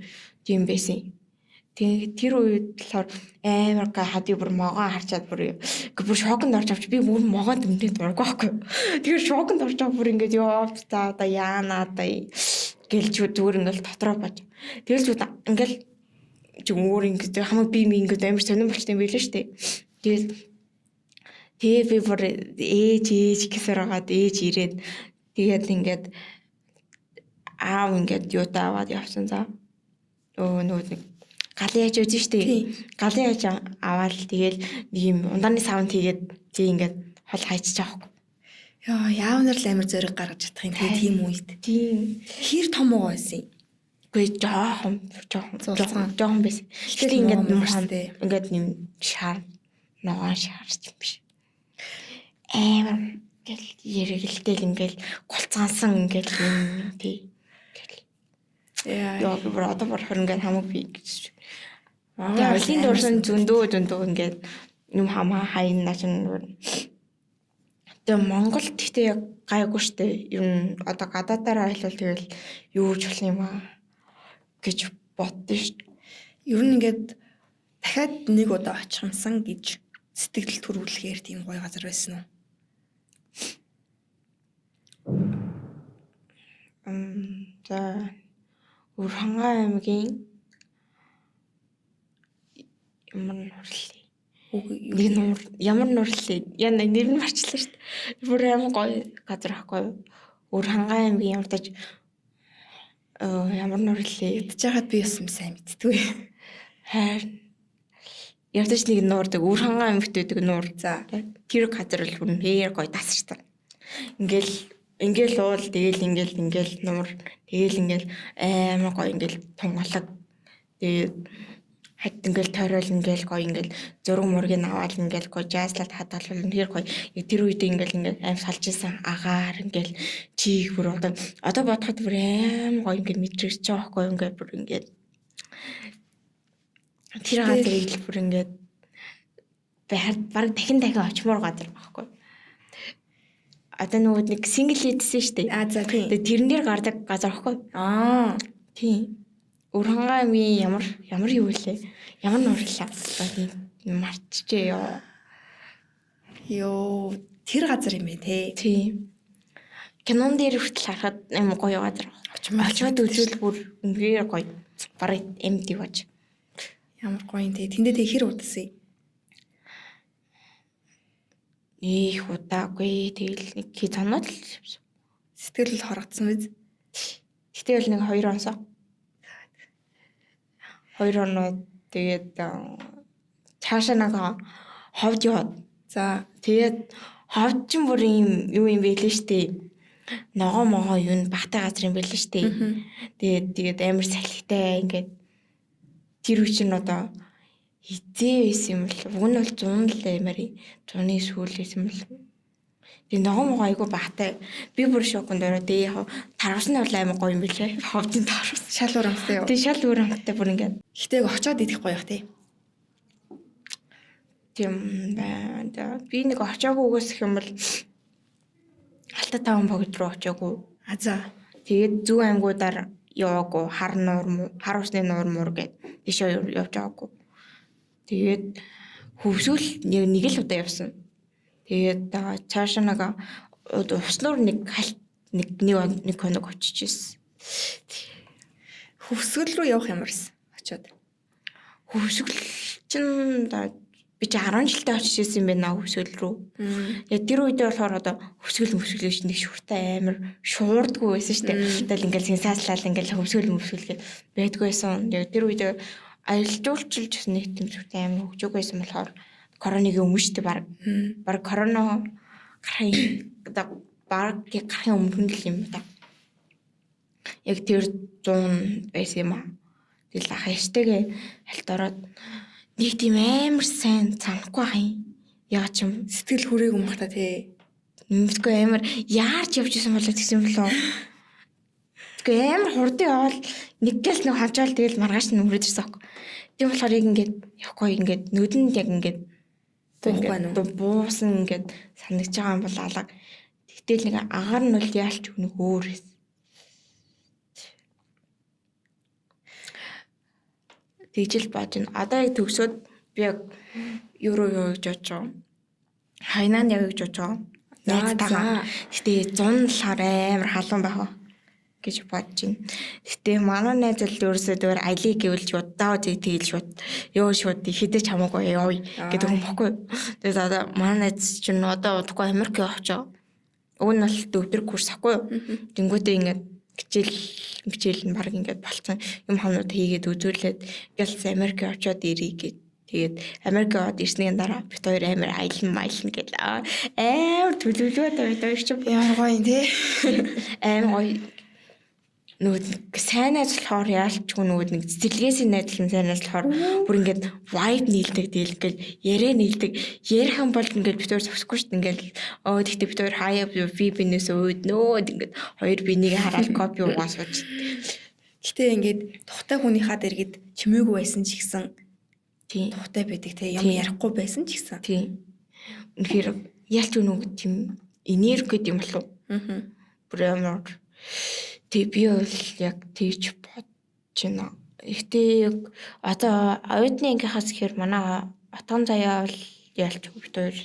тийм байсан. Тэгээ тэр үед болохоор амар гай хадыг бүр могоон харчаад бүр бүр шоконд орж авч би бүр могоон дүнтэй дурггүй байхгүй. Тэгэхээр шоконд орж авах бүр ингээд ёо за одоо яана одоо гэлж зүгээр ингээд дотроо бож. Тэгэл зүг ингээд чи өөр ингээд хамаг би ингээд амар сонирн болчтой юм байлээ штэ. Тэгэл тэгээ би бүр ээж ээж гэсээр хагаад ээж ирээд тэгээд ингээд аав ингээд юутаа аваад явсан за. Нөгөө нэг галын яаж өгдөн штэ. Галын яаж аваад тэгэл нэг юм ундааны савн тэгээд тэг ингээд хол хайчиж байгаа хөөх. Яа, яавнар л амар зориг гаргаж чадах юм тэгээ тийм үед. Тийм. Хэр том уу байсан юм? Үгүй жоохон жоохон жоохон байсан. Гэхдээ ингээд ингээд юм шар ногоон шарч юм биш. Амар ингээл эргэлтэл ингээл гулцгаансан ингээл юм тий. Ингээл. Яа би бүр одоо болохоор ингээд хамаг би гэж. Тэгээ оюутны дурсан зөндөө зөндөө ингээд юм хамаа хайн наачин. Тэгээ Монгол гэхдээ яг гайгүй штэ. Ер нь одоо гадаадаар аялал тэгэл юу ч болох юм аа гэж боддоо штэ. Ер нь ингээд дахиад нэг удаа очих юмсан гэж сэтгэл төрүүлэхээр тийм гоё газар байсан уу? За Өвөрхангай аймгийн ямар нуурлээ? Нэг нуур ямар нуурлээ? Яа нэр нь марчлаа шүү дээ. Бүр амар гоё газар ахгүй юу? Өвөрхангай аймгийн ямар тач ямар нуурлээ? Ядж байхад би бас юм сайн мэддэггүй. Харин ядаж нэг нуурдаг Өвөрхангай аймагт байдаг нуур. За тэр газар л бүр нээр гоё тасартай. Ингээл ингээл уул тэгэл ингээл ингээл нуур тэгэл ингээл амар гоё ингээл тунгалаг. Тэгээд хад ингээл тойрол ингээл гоё ингээл зураг мургийг аваад ингээл гоё жааслаад хадгалвал үнэхээр гоё. Тэр үедээ ингээл ингээл аим салж исэн агаар ингээл чиг бүр одоо бодоход бүр аим гоё ингээл мэдрэгч байгаа байхгүй ингээд бүр ингээд тэр газрыг л бүр ингээд бараг дахин дахин очимоор газар байхгүй. Одоо нөгөө нэг сингл хийдсэн шүү дээ. А за тийм. Тэгээ тэрэн дээр гардаг газар байхгүй. Аа тийм. Өвөрхангай аймгийн ямар ямар юу вэ? Ямар нуурлаа? Мартчихээ ёо. Йоо, тэр газар юм бэ те. Тийм. Кинон дээр хүртэл харахад юм гоё газар. Очиод үзвэл бүр үнэхээр гоё. Бараг эмд яваж. Ямар гоё юм те. Тэндээ тэг хэр удасан юм? Их удаагүй. Тэгэл нэг хэд хоноод л явсан. Сэтгэл хорогдсон биз? Гэтэ бол нэг 2 онсоо. 2 оноо тэгээд цаашаа нэг ховд яваад. За тэгээд ховд ч бүр юм юу юм бэлээ штэ. Ногоо могоо юу н багтай газар юм байл л штэ. Тэгээд амар салхитай ингээд тэр үе чинь одоо хизээ байсан юм бол уг нь бол 100 л амар зуны сүүл байсан бол. Тэгээ ногоо могоо айгу багтай. Би бүр шоконд ороо. Тэгээ яг тарвас нь бол амар гоё юм билээ. Ховдын тарвас. Шал өөр амттай юу? Тэгээ шал өөр амттай бүр ингээд. Гэтэ очоод идэх гоё бах тий. Тийм байна. Би нэг очоогүйгээс гэх юм бол Алтан таван богд руу очоогүй. А за. Тэгээд зүүн аймгуудаар яваагүй. Хар нуур муу, хар усны нуур муур гэд тийшээ явж байгаагүй. Тэгээд хөвсгөл нэг л удаа явсан. Тэгээд цаашаа нэг уснуур нэг хальт нэг нэг хоног очиж ирсэн. Хөвсгөл рүү явах ямарс очоод. Хөвсгөл чинь би чи 10 жилдээ очиж ирсэн юм байна хөвсгөл рүү. Яг тэр үедээ болохоор одоо хөвсгөл мөвсгөл нэг шүртэй амар шуурдгүй байсан шүү дээ. Тэгэл ингээл сенсацлал ингээл хөвсгөл мөвсгөл гээд байдгүй байсан. Яг тэр үедээ аялал жуулчлал гэсэн нэг тийм шүртэй амар хөгжөөг байсан болохоор коронагийн өмнө шүү дээ баг. Баг корона гарахын одоо баг гарахын өмнө л юм да. Яг тэр 100 байсан юм аа. Тэгэл ах яштэйгээ хальт ороод нэг тийм амар сайн санахгүй ах юм. Яг ч юм сэтгэл хүрээгүй юм бах та тий. Мэдгүй амар яарч явж исэн болоо тэгсэн болоо. Тэггүй амар хурдан яваал нэг гэл нэг хавчаал тэгэл маргааш нь өрөөд ирсэн аахгүй. Тийм болохоор яг ингээд явахгүй ингээд нүдэнд яг ингээд буусан ингээд санагдж байгаа юм бол алга. Тэгтэл нэг агаар нь бол яалч нэг өөр байсан. Тэгжил бааж байна. Одоо яг төгсөөд би яг юу руу юу гэж бодож байгаа. Хайнаанд явъя гэж бодож байгаа. Найзтайгаа. Гэтэ 100 болохоор амар халуун байх уу гэж бодож байна. Гэтэ манай найз л ерөөсөө дөөр аялыг гэвэл шууд даа тэгэл шууд ёо шууд хідэж хамаагүй явъя гэдэг юм бохгүй. Тэгээд одоо манай найз чинь одоо удахгүй Америк явж байгаа. Уг нь бол дөвдөр курс ахгүй юу. Тэнгүүтээ ингээд хичээл нь баг ингээд болцсон юм хамнууд хийгээд үзүүлээд ингээл Америк очиод ирье гэж. Тэгээд Америк яваад ирсний дараа бит хоёр амар аялан маялна гэл амар төлөвлөгөөд бид хоёр чинь ямар гоё юм те. Амар гоё. Нөгөө сайн найз болохоор яалчгүй нөгөө нэг цэцэрлэгээсийн найзлан сайн найз болохоор бүр ингээд vibe нийлдэг тэгэл ингээд яриа нийлдэг. Ярих юм бол ингээд бид хоёр зогсохгүй шүү дээ. Ингээд оо тэгтээ бид хоёр хаяа би бинээс өөднөө ингээд хоёр бинийг хараад кофе уугаа сууж. Гэтэ ингээд тухтай хүнийхээ дэргэд чимээгүй байсан ч гэсэн тийм тухтай байдаг те юм ярихгүй байсан ч гэсэн. Тийм. Үнэхээр ялч нөгөө тийм энерги гэдэг юм болов уу? Аа. Бүр амар. Тэг би бол яг тэгж бодож байна. Гэтэ яг одоо оюутны ангийнхаас гэхээр манай Отгон заяа бол ялч бид хоёр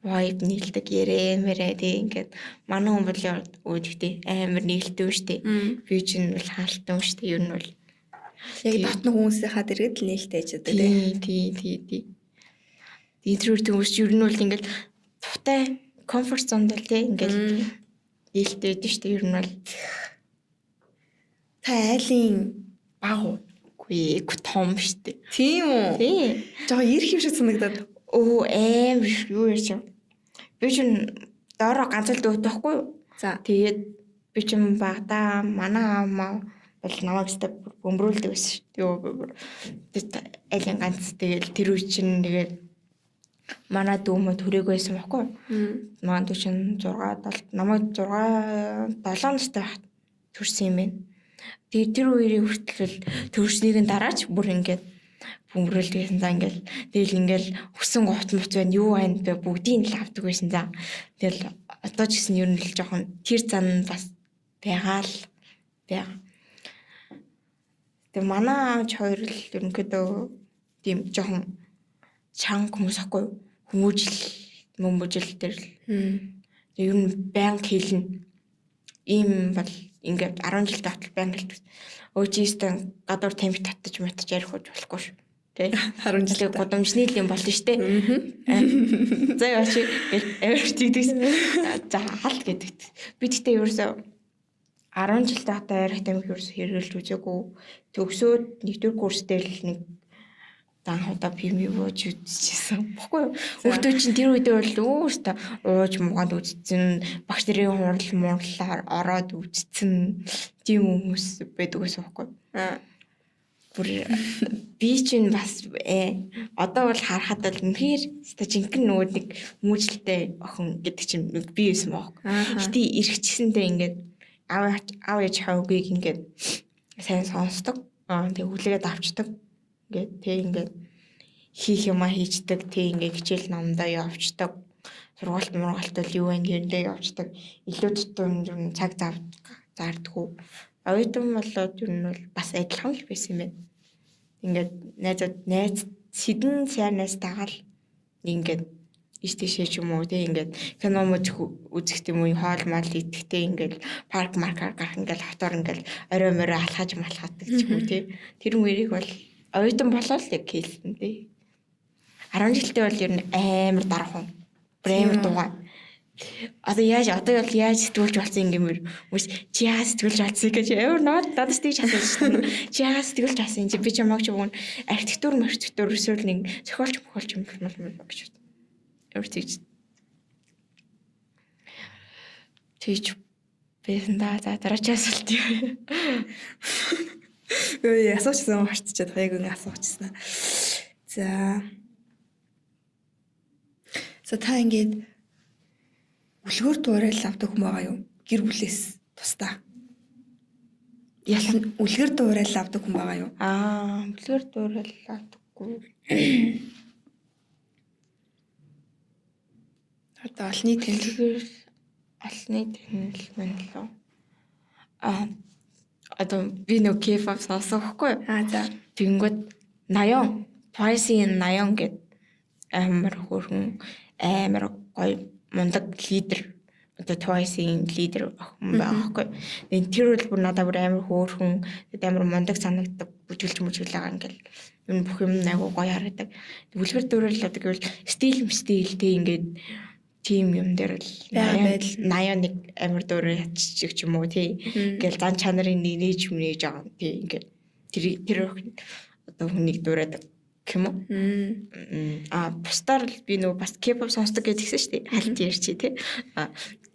vibe нийлдэг ярээ мэрэ тэг ингээд манай хүн бол өө тэгтээ амар нийлдэг штэ. Би чинь бол хаалтан штэ ер нь бол яг дотны хүмүүсийнхаа дэргэд л нээлттэй байж байгаа тий. Тий, тий, тий. Интровert хүмүүс ер нь бол ингээд тухтай comfort zone бол тий ингээд нээлттэй байдаг штэ ер нь бол. Та айлын баг уу? Үгүй ээ, том штэ. Тийм үү? Тий. Жохоо ирэх юм шиг санагдаад. Өө амар юу ярьж юм. Би чинь доороо ганц л дүүтэй байхгүй юу? За. Тэгээд би чинь багадаа манай аав маа бол намайг өстө бөмбөрүүлдэг байсан шүү дээ. Йоо тэр айлын ганц тэгэл тэр үе чинь тэгээд манай дүү мө түрээгүй байсан байхгүй юу? Манай дүү чинь 6 7 намайг 6 7 настай байхад төрсэн юм байна. Тэгээд тэр үеийн хүртэл төрснийг нь дараач бүр ингээд бөмбөрүүлдэг байсан за ингээл тэгэл ингээл хүссэн говт муц байна юу байна бэ бүгдийг л авдаг байсан за. Тэгэл одоо ч гэсэн ер нь л жоохон тэр зан нь бас байгаа л байгаа. Тэгээ манай аавч хоёр л ерөнхийдөө тийм жоохон чанга хүмүүс ахгүй юу? Хүмүүжил мөмөжил дээр л. Тэгээ ер нь байнга хэлнэ. Ийм бол ингээд 10 жил татал байнга хэлдэг. Өө чи өстөн гадуур тамхи татаж матаж ярих уу болохгүй шүү. Тэ? 10 жил Тэгээ гудамжны л юм болно штэ. За яа чи гэл амар тэгдэгс. За хаалт гэдэг. Би тэгтээ ерөөсөө 10 жил таата ярих тамхи ерөөсөө хэрэглэж үзээгүй. Төгсөөд нэгдүгээр курс дээр л нэг За анх удаа би ууж үзчихсэн. Баггүй юу? Өөртөө чинь тэр үедээ бол өөртөө ууж муугаад үзсэн, багш нарын хурал муурлаар ороод үзсэн тийм хүмүүс байдаг байсан байхгүй юу? Бүр би чинь бас одоо бол харахад бол үнэхээр өстой жинхэнэ нөгөө нэг хүмүүжлэлтэй охин гэдэг чинь би байсан байхгүй. Гэтэ эргэжсэндээ ингээд аав ээж хавгийг ингээд сайн сонсдог. Тэгээ хүлээгээд авчдаг. Ингээд тэг ингээд хийх юмаа хийждэг. Тэг ингээд хичээл номдоо явждаг. Сургалт мургалт бол юу вэ гэрэндээ явждаг. Илүү тутам юм цаг зав зардаггүй. Оюутан болоод ер нь бол бас адилхан л байсан юм байна. Ингээд найзууд найз сэдэн сайн найзтайгаа л ингээд иш тийшээ ч юм уу тий ингээд кино мөж үзэх юм уу хоол мал идэхтэй ингээд парк маркаар гарах ингээд хотоор ингээд орой морой алхаж малхаадаг ч юм уу тий. Тэр мөрийг бол оюутан болоод л яг хийлсэн тий. 10 жилдээ бол ер нь амар дархан. Бүр амар дугаа. Одоо яаж одоо бол яаж сэтгүүлж болсон юм гэмээр хүмүүс чи яагаад сэтгүүлж болсон гэж амар надад тийж асууж шин. Чи яагаад сэтгүүлж болсон чи би чамайг ч өгөн архитектур мэрхитектур эсвэл нэг зохиолч мөхөлч юм бол гэж бод. Амар тийж байсан да. За дараагийн асуулт юу? Өө асуучсан марцчихад яг ингэ асуучсан. За. За та ингээд үлгэр дуурайл авдаг хүн байгаа юу? Гэр бүлээс тусдаа. Ялан үлгэр дуурайл авдаг хүн байгаа юу? Үлгэр дуурайл авдаггүй. Одоо олонний танил олонний танил мэн лөө. Одоо би нөгөө K-pop сонсох байхгүй юу? За. Тэгэнгүүт Nayeon, Twice-ийн Nayeon гэд амар хөөрхөн, амар гоё мундаг лидер одоо Twice-ийн лидер охин байгаа байхгүй юу? Тэгээд тэр бол бүр надад бүр амар хөөрхөн, тэгээд амар мундаг санагддаг, бүжгэлж мүжгэлж байгаа ингээл ер нь бүх юм айгуу гоё харагдаг. Үлгэр дуурайл одоо гэвэл стил тэг ингээд тийм юм дээр л Nayeon нэг амар дуурайл яччих ч юм уу тий. Ингээл зан чанарын нэг нээж мнээж байгаа тий ингээд тэр одоо хүнийг дуурайдаг гэх юм уу? Бусдаар л би нөгөө бас K-pop сонсдог гэж хэлсэн шүү дээ. Хальт ярьчих тий.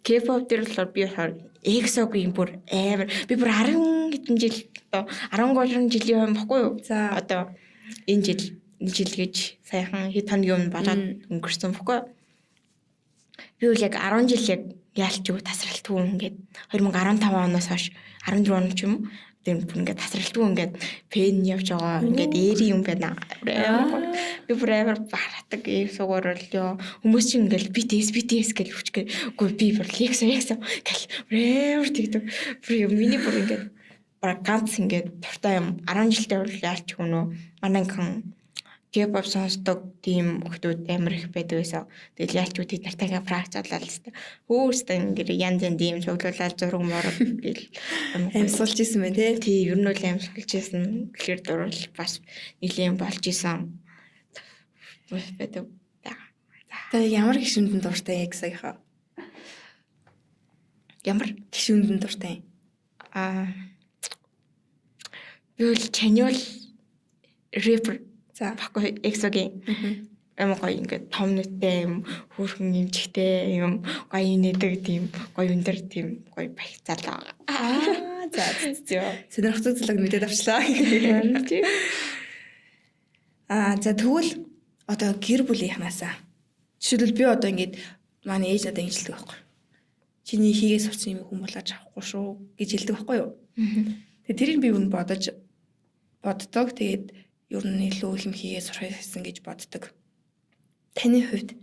K-pop дээр болохоор би болохоор EXO-гийн бүр амар би бүр 10 хэдэн жил одоо 13 жилийн юм баггүй юу? За. Одоо энэ жил энэ жил гэж саяхан хэд хоногийн өмнө болоод өнгөрсөн баггүй юу? Би бол яг 10 жил яг яалч юу тасралтгүй ингээд 2015 оноос хойш 14 он ч юм уу тэр бүр ингээд тасралтгүй ингээд пен явж байгаа ингээд ээри юм байна. Би бүр амар баратаг EXO-гоор л ёо хүмүүс чинь ингээд BTS BTS гэж хүчгээ. Үгүй би бүр EXO EXO гэл бүр амар тэгдэг. Бүр миний бүр ингээд баг ганц ингээд дуртай юм 10 жилдээ бол яалч хүн үү манай анхан K-pop сонсдог тийм хүмүүс амар их байдаг байсан. Тэгэл яалч үү тэд нартайгаа практиклал л хэвээр. Хөөстөө ингээд янз янз юм цуглуулаад зураг мураг гэл амьсгалж исэн байх тий. Тий, ер нь бол амьсгалж исэн. Тэгэхээр дурал бас нэлийн болж исэн. Байдаг. Та ямар гишүүндэн дуртай яг саяхаа? Ямар гишүүндэн дуртай? Би бол Chanyeol рэпер. За. Баггүй EXO-гийн амар гоё ингээд том нүдтэй юм хөөрхөн эмчигтэй юм гоё инээдэг тийм гоё өндөр тийм гоё багцаал байгаа. За за. Сонирхолтой зүйлийг мэдээд авчлаа. За тэгвэл одоо гэр бүлийнхнаасаа жишээлбэл би одоо ингээд манай ээж надад ингэж хэлдэг байхгүй. Чиний хийгээ сурсан юм хүн болгож авахгүй шүү гэж хэлдэг байхгүй юу? Тэгээ тэрийг би юу бодож боддог. Тэгээд ер нь илүү юм хийгээ сурах гэсэн гэж боддог. Таны хувьд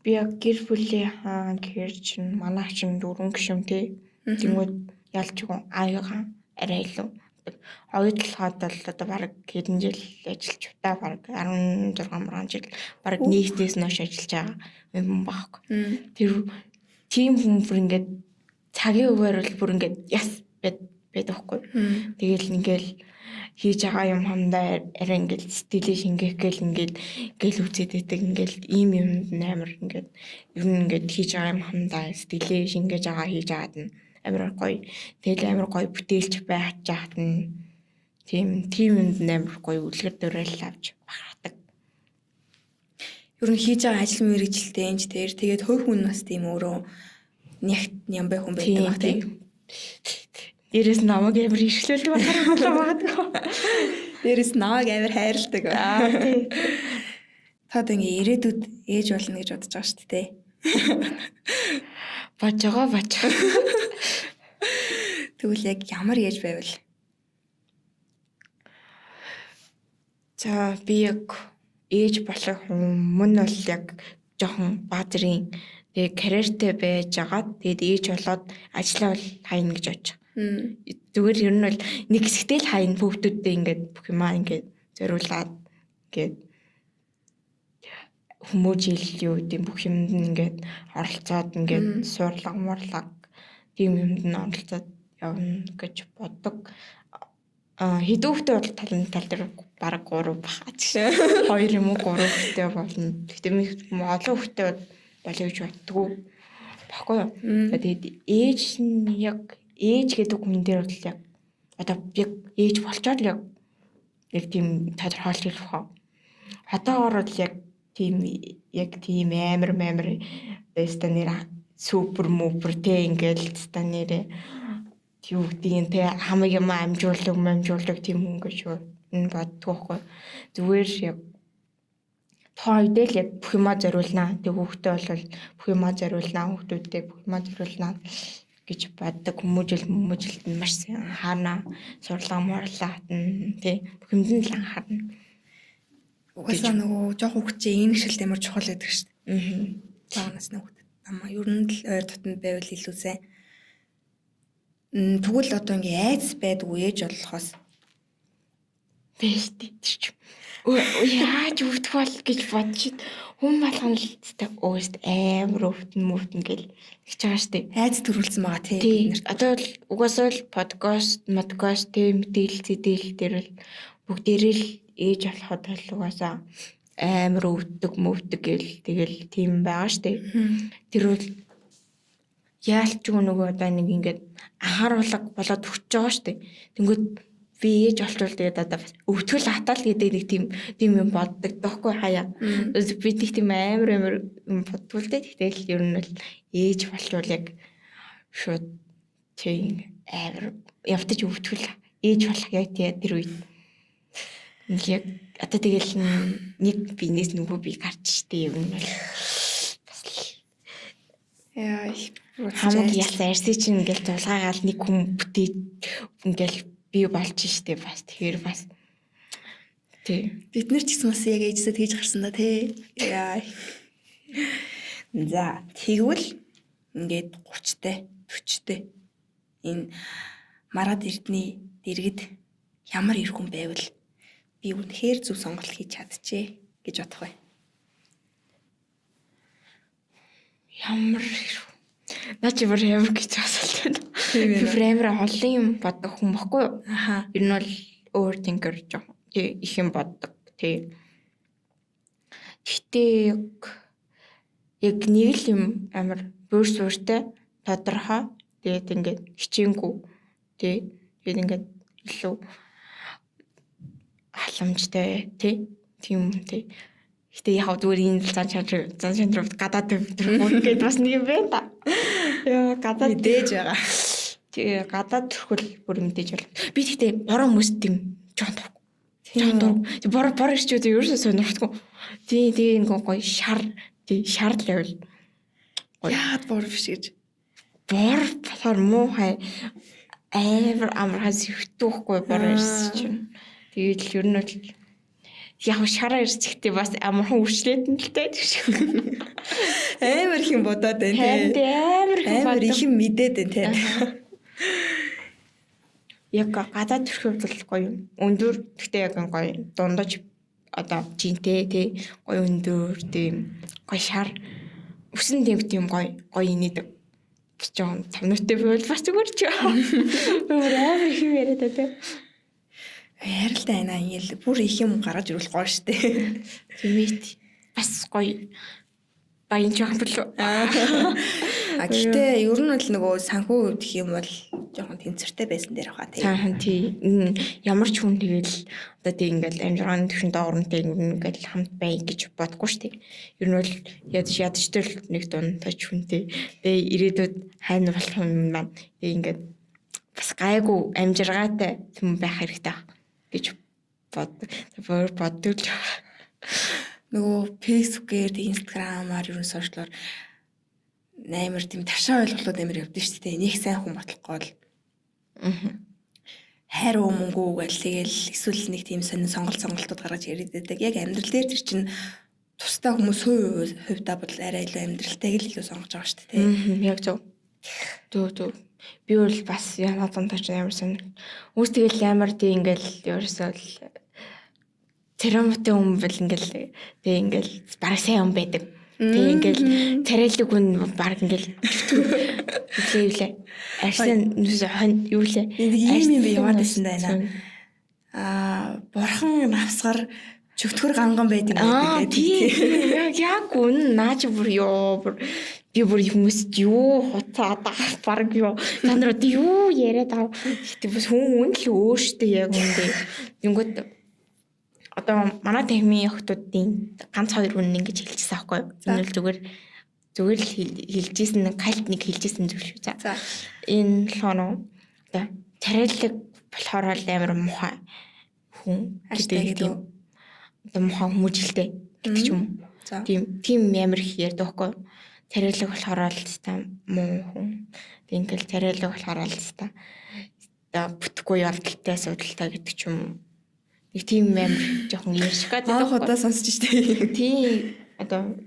би яг гэр бүлийнхаа гэхэр чинь манай чинь 4 гишүүн тий. Тэнгүүд ялч гоо аяга арай илүү оюутлахад бол одоо бараг хэдэн жил ажиллаж удаа бараг 16 жил бараг нийтээс nooш ажиллаж байгаа юм байхгүй. Тэр тийм хүн бүр ингээд цагийн үгээр бол бүр ингээд яс байдаг байхгүй. Тэгэл ингээл хийж байгаа юм хамдаа арай ингээл сэтгэлээ шингээх гээл ингээд гэл үзээд байдаг ингээл ийм юмд амар ингээд ер нь ингээд хийж байгаа юм хамдаа сэтгэлээ шингээж байгаа хийж байгаад нь амар гоё. Тэгэл амар гоё бүтээлч байх жахад нь Тийм тийм юмд амар гоё үлгэр дуурайл авч бахархдаг. Ер нь хийж байгаа ажил мэргэжилтэй энэ ч тэр тэгээд хувь хүн бас тийм өөрөө нягт нямбай хүн байдаг баг тийм. Дээрээс намайг амар ишлүүлдэг болохоор болоо магадгүй. Дээрээс намайг амар хайрладаг. Аа тий. Та одоо ингээ ирээдүйд ээж болно гэж бодож байгаа шүү дээ. Бож байгаа бож. Тэгвэл яг ямар ээж байвал? За би яг ээж болох хүн бол яг жоохон баазрын тэгээ карьертэй байж агаад тэгээд ээж болоод ажиллаа бол хайна гэж бодож байгаа. Зүгээр ер нь бол нэг хэсэгтэй л хайна, хүүхдүүдтэй ингээд бүх юмаа ингээд зориулаад ингээд хүмүүжил юу гэдэг бүх юмд нь ингээд оролцоод ингээд суурлага муурлага тийм юмд нь оролцоод явна гэж боддог. Хэдэн хүүхдээ бол талын тал дээр бараг 3 баха. 2 юм уу 3 хүүхдээ болно. Гэхдээ олон хүүхдээ болъё гэж боддгоо. Баггүй юу? Тэгээд ээж нь яг ээж гэдэг хүн дээр бол яг одоо яг ээж болчоод яг тийм тодорхойлж хэлэх хаа. Одоогор бол яг тийм амар ста нэр супер мупер те ингээл ста нэрээ юу гэдгийг те хамаг юм амжуулдаг тийм хүн гэж энэ боддгоо байхгүй. Зүгээр яг тухайн үедээ л яг бүх юмаа зориулнаа. Тэг хүүхдээ бол бүх юмаа зориулнаа, хүүхдүүдтэй бүх юмаа зориулнаа гэж боддог. Хүмүүжилт нь маш сайн анхаарна. Сурлага муурлага тий бүх юмд нь л анхаарна. Угаасаа нөгөө жоох хүүхд чинь ээнэгшилт амар чухал гэдэг шүү дээ. Бага насны хүүхд. Амаа ер нь л ойр дотнд байвал илүү сайн. Тэгвэл одоо ингээ айц байдгүй ээж болохоос байж тэр чинь. Яаж өвдөх бол гэж бодчих. Хүн болгоно л тест өөст амар өвдөн мөвдөн гэл тэгж байгаа штэ. Айц төрүүлсэн байгаа тий бид нарт. Одоо л угаасаа л подкаст, модкаст тий мэдээлэл зэдэл дээр л бүгдээрээ л ээж болоход бол угаасаа амар өвддөг мөвдөг гэл тэгэл тийм байгаа штэ. Тэр бол яалч нөгөө одоо нэг ингээд анхааруулга болоод өгч байгаа штэ. Тэнгүүд би ээж болчвол тэгээд одоо бас өвтгөл атаал гэдэг нэг тийм юм боддог даахгүй хаяа. Би нэг тийм амар юм боддгоо л дээ. Тэгтэл ер нь бол ээж болчвол яг шууд тийм амар явтаж өвтгөл ээж болох яг тэр үед. Яг одоо тэгэл нэг биенээс нөгөө бие гарч штэ ер нь бол бас л яа хамаг ялсан арьсыг чинь ингээл зулгаагаал нэг хүн бүтээ ингээл би болж штэ бас тэгэхээр бас тий бид нар ч гэсэн бас яг ээжсээ тэгж гарсан да тий. Яа. За тэгвэл ингээд 30-тай 40-тэй энэ мараад эрдний дэргэд ямар эр хүн байвал би үнэхээр зөв сонголт хийж чадчихэ гэж бодох бай. Ямар эр хүн? Наа чи бүр ямар гэж асуулт байна. Би бүр амар олон юм бодох хүн баггүй юу? Аха. Ер нь бол overthinker жоохон тий их юм боддог тий. Гэхдээ яг нэг л юм амар буур суурьтай тодорхой тэгээд ингээд хичээнгүй тий тэгээд ингээд илүү халамжтай тий тийм тий. Гэтэ яг зүгээр энэ зан чанар гадаад төрхөл гээд бас нэг юм байна та. Яа гадаад мэдээж байгаа. Тэгээ гадаад төрхөл бүр мэдээж бол. Би тэгтээ бороо хүмүүс тийм жоон дург. Жоон дург. Бор ирчүүд ерөөсөө сонирхдаггүй. Тий тэгээ ингээ гоё шар тий шар л байвал. Яагаад бор биш гэж? Бор болохоор муухай амар амархан сэвтүүхгүй бор ирсэн чинь. Тэгээд л ер нь бол яг шараа ирчихтэй бас амархан үрчлээд нь л дээ. Амар их юм бодоод байна тий. Амар их амар их юм мэдээд байна тий. Яг гадаад төрхөв бол гоё юм. Өндөр гэхдээ яг гоё дундаж одоо жинтэй тий гоё өндөр тийм гоё шар өсөн тийм гоё гоё инээдэг. Бас жоон цамнуутай байвал бас зүгээр ч. Бүр амар их юм яриад тий. Ярилтай байна ингээл бүр их юм гаргаж ирүүл гоё штэ. Тийм ээ. Бас гоё. Баян жоохон болов. А гэхдээ ер нь бол нөгөө санхүү хувьд гэх юм бол жоохон тэнцвэртэй байсан дээр баха тий. Цаахан тий. Ямар ч хүн тэгэл одоо тий ингээл амжиргааны төвшин доогоронтэй ингээл хамт бай гэж бодохгүй шүү дээ. Ер нь бол ядаж ядчтай л нэг дундаж хүнтэй. Тэгээ ирээдүйд хайна болох юм маань тэгээ ингээд бас гайгүй амжиргаатай юм байх хэрэгтэй гэж боддог л. Нөгөө Facebook-ээр, Instagram-аар ер нь сошиалор амар тийм ташаа ойлголтууд амар явдсан шүү дээ. Нэг сайн хүн ботлохгүй бол хайр уу мөнгө үү гэл тэгэл эсвэл нэг тийм сонин сонголтууд гаргаж яриад байдаг. Яг амьдрал дээр тэр чинь тусдаа хүмүүс хувь хувьдаа бол арай илүү амьдралтайг л илүү сонгож байгаа шүү дээ. Яг зөв. Зөв зөв. Би бол бас яна зантаач амар сонир. Хүмүүс тэгэл амар тий ингээл ерөөсөө л церемонтой хүн бол ингээл тий ингээл бараг сайн хүн байдаг. Тэг ингээл царайлаг хүн баг ингээл юу лээ. Арсан хон юу лээ. Ийм юм би яваад байсан даа. Аа бурхан навсгар чөтгөр ганган байдаг гэдэг. Тийм. Яг яг үнэн наа чи бүр ёо бүр би бүр хүмүүст юу хуцаад баг юу та нар одоо юу яриад аа. Гэтэ бас хүн үн л өөртөө яг үндэ. Тэнгүүд одоо манай танхимын охтуудын ганц хоёр хүн ингэж хэлчихсэн аахгүй юу? Энэ бол зүгээр зүгээр л хэлжсэн кальт нэг хэлжсэн зүйл шүү. За. Энэ болохоор одоо царайлаг болохоор л амар муухай хүн гэдэг тийм одоо муухай хүмүүжлтэй гэдэг ч юм уу. Тийм тийм амар их ярьдаг аахгүй юу? Царайлаг болохоор л та муу хүн. Тэг ингээл царайлаг болохоор л та бүтэхгүй явдалтай асуудалтай гэдэг ч юм уу. Нэг тийм амар жоохон ярьших гэдэг аахгүй. Анх удаа сонсч штэ. Тийм одоо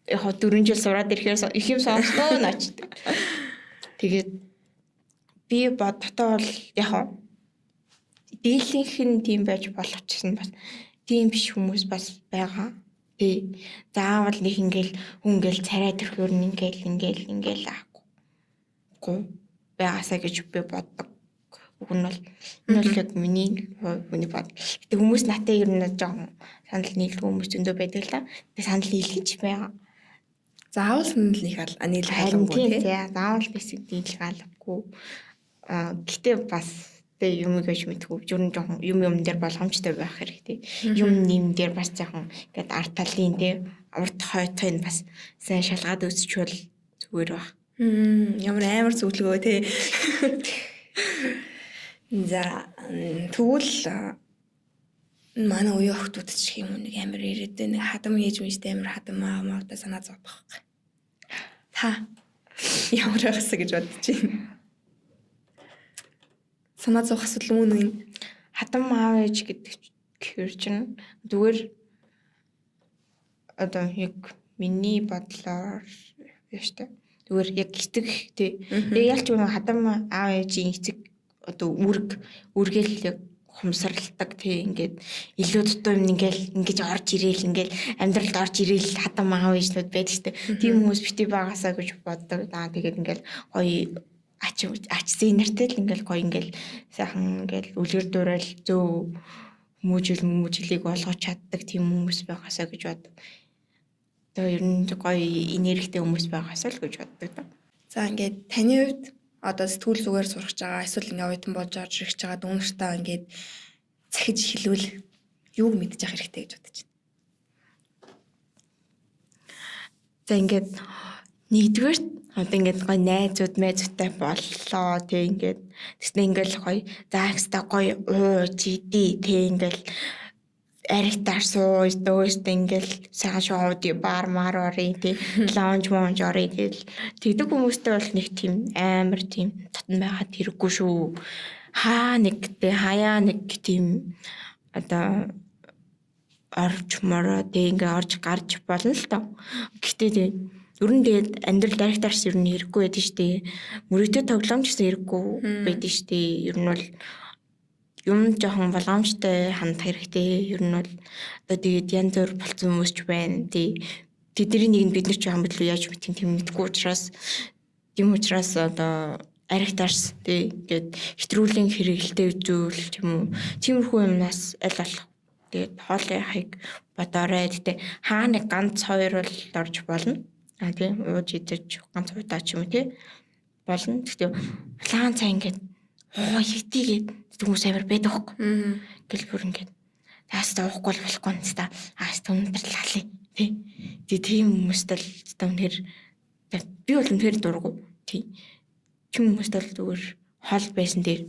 яг 4 жил сураад ирэхээр их юм сонсноо наач. Тэгээд би боддоо бол яг дийлэнх нь тийм байж болох ч гэсэн бас тийм биш хүмүүс бас байгаа. Тий. Заавал нэг ингээл хүн ингээл царай төрхөөр нь ингээл ингээл ингээл аахгүй. Гүү байгаасаа гэж би боддог. Уг нь бол энэ бол яг миний хүний бод. Гэтэ хүмүүс натаа ер нь жоохон санал нийлдэг хүмүүс зөндөө байдаг л да. Тэгээ санал нийлэх ч байгаа. Заавал санал нийлэх нийлэх албагүй тий. Заавал нийлэх албагүй. Аа гэтээ бас тэ юм гэж мэдгүй. Ер нь жоохон юм юм дээр болгоомжтой байх хэрэгтэй. Юм нэм дээр бас жоохон ингээд ард талын тэ урд хойдохыг бас сайн шалгаад үзчихвэл зүгээр баг. Ямар амар зөвлөгөө тий. За тэгвэл манай үеийн охтууд ч юм уу нэг амар ирээдүй нэг хадам ээж мэжтэй амар хадам аав маавтай санаа зовох байхгүй. Та ямар байгаасаа гэж бодож байна? Санаа зовох асуудал мөн үү энэ? Хадам аав ээж гэдэг гэхэр чинь зүгээр одоо яг миний бодлоор яа штэ. Зүгээр яг эцэг тий. Тэгээ ялч юм хадам аав ээжийн эцэг одоо үүрэг үргээл яг хумсралдаг тий ингээд илүү дутуу юм ингээл ингэж орж ирээл ингээл амьдралд орж ирээл хадам аав ээжнүүд байдаг штэ. Тийм хүмүүс бити байгаасаа гэж боддог. Аа тэгээд ингээл гоё ач ач зээнэртэй л ингээл гоё ингээл сайхан ингээл үлгэр дуурайл зөв хүмүүжил хүмүүжлийг олгож чаддаг тийм хүмүүс байгаасаа гэж боддог. Одоо ер нь гоё энергитэй хүмүүс байгаасаа л гэж боддог да. За ингээд таны хувьд одоо сэтгүүл зүгээр сурах байгаа эсвэл ингээ оюутан болж орж ирж байгаа дүүнэртээ ингээд захиж хэлвэл юуг мэдчих хэрэгтэй гэж бодож байна? За ингээд нэгдүгээр одоо ингээд гоё найзууд майзуудтай боллоо тий ингээд тэгснэ ингээд гоё заагста гоё ууж идий тий ингээд аригтаар сууж дөөстөө ингээл сайхан шоуд бар мар орё тий лаунж монж орё тэгэл тэгдэг хүмүүстэй бол нэг тийм амар тийм татан байгаад хэрэггүй шүү. Хаа нэг тий хаяа нэг тийм одоо орж мороо тий ингээ орж гарч болно л доо. Гэхдээ тий ер нь тэгээд амьдрал аригтаарс ер нь хэрэггүй байдаг шүү дээ. Мөрөөдөө тоглоом ч гэсэн хэрэггүй байдаг шүү дээ. Ер нь бол юм жоохон болгоомжтой хандах хэрэгтэй. Ер нь бол одоо тэгээд янз бүр болцсон хүмүүс ч байна. Тий. Тэдний нэг нь бид нар ч юм бэлүү яаж мэдэх юм мэдгүй учраас тийм учраас одоо аригтаарс тий ингээд хэтрүүлийн хэрэгэлтэй зүйл ч юм уу тиймэрхүү юмнаас аль болох тэгээд хоол яхыг бодоорой. Гэтэ хаа нэг ганц хоёр бол орж болно. А тий ууж идэж ганц удаа ч юм уу тий болно. Гэхдээ улаан цай ингээд уугаа хитийгээд хүмүүс амар байдаг хөөхгүй. Гэл бүр ингээд таас та уухгүй бол болохгүй юм та. Аас өндөр лалаа тий. Тий тийм хүмүүстэй л та үнэхээр би бол үнэхээр дургу. Тий. Тийм хүмүүстэй л зүгээр хол байсан дээр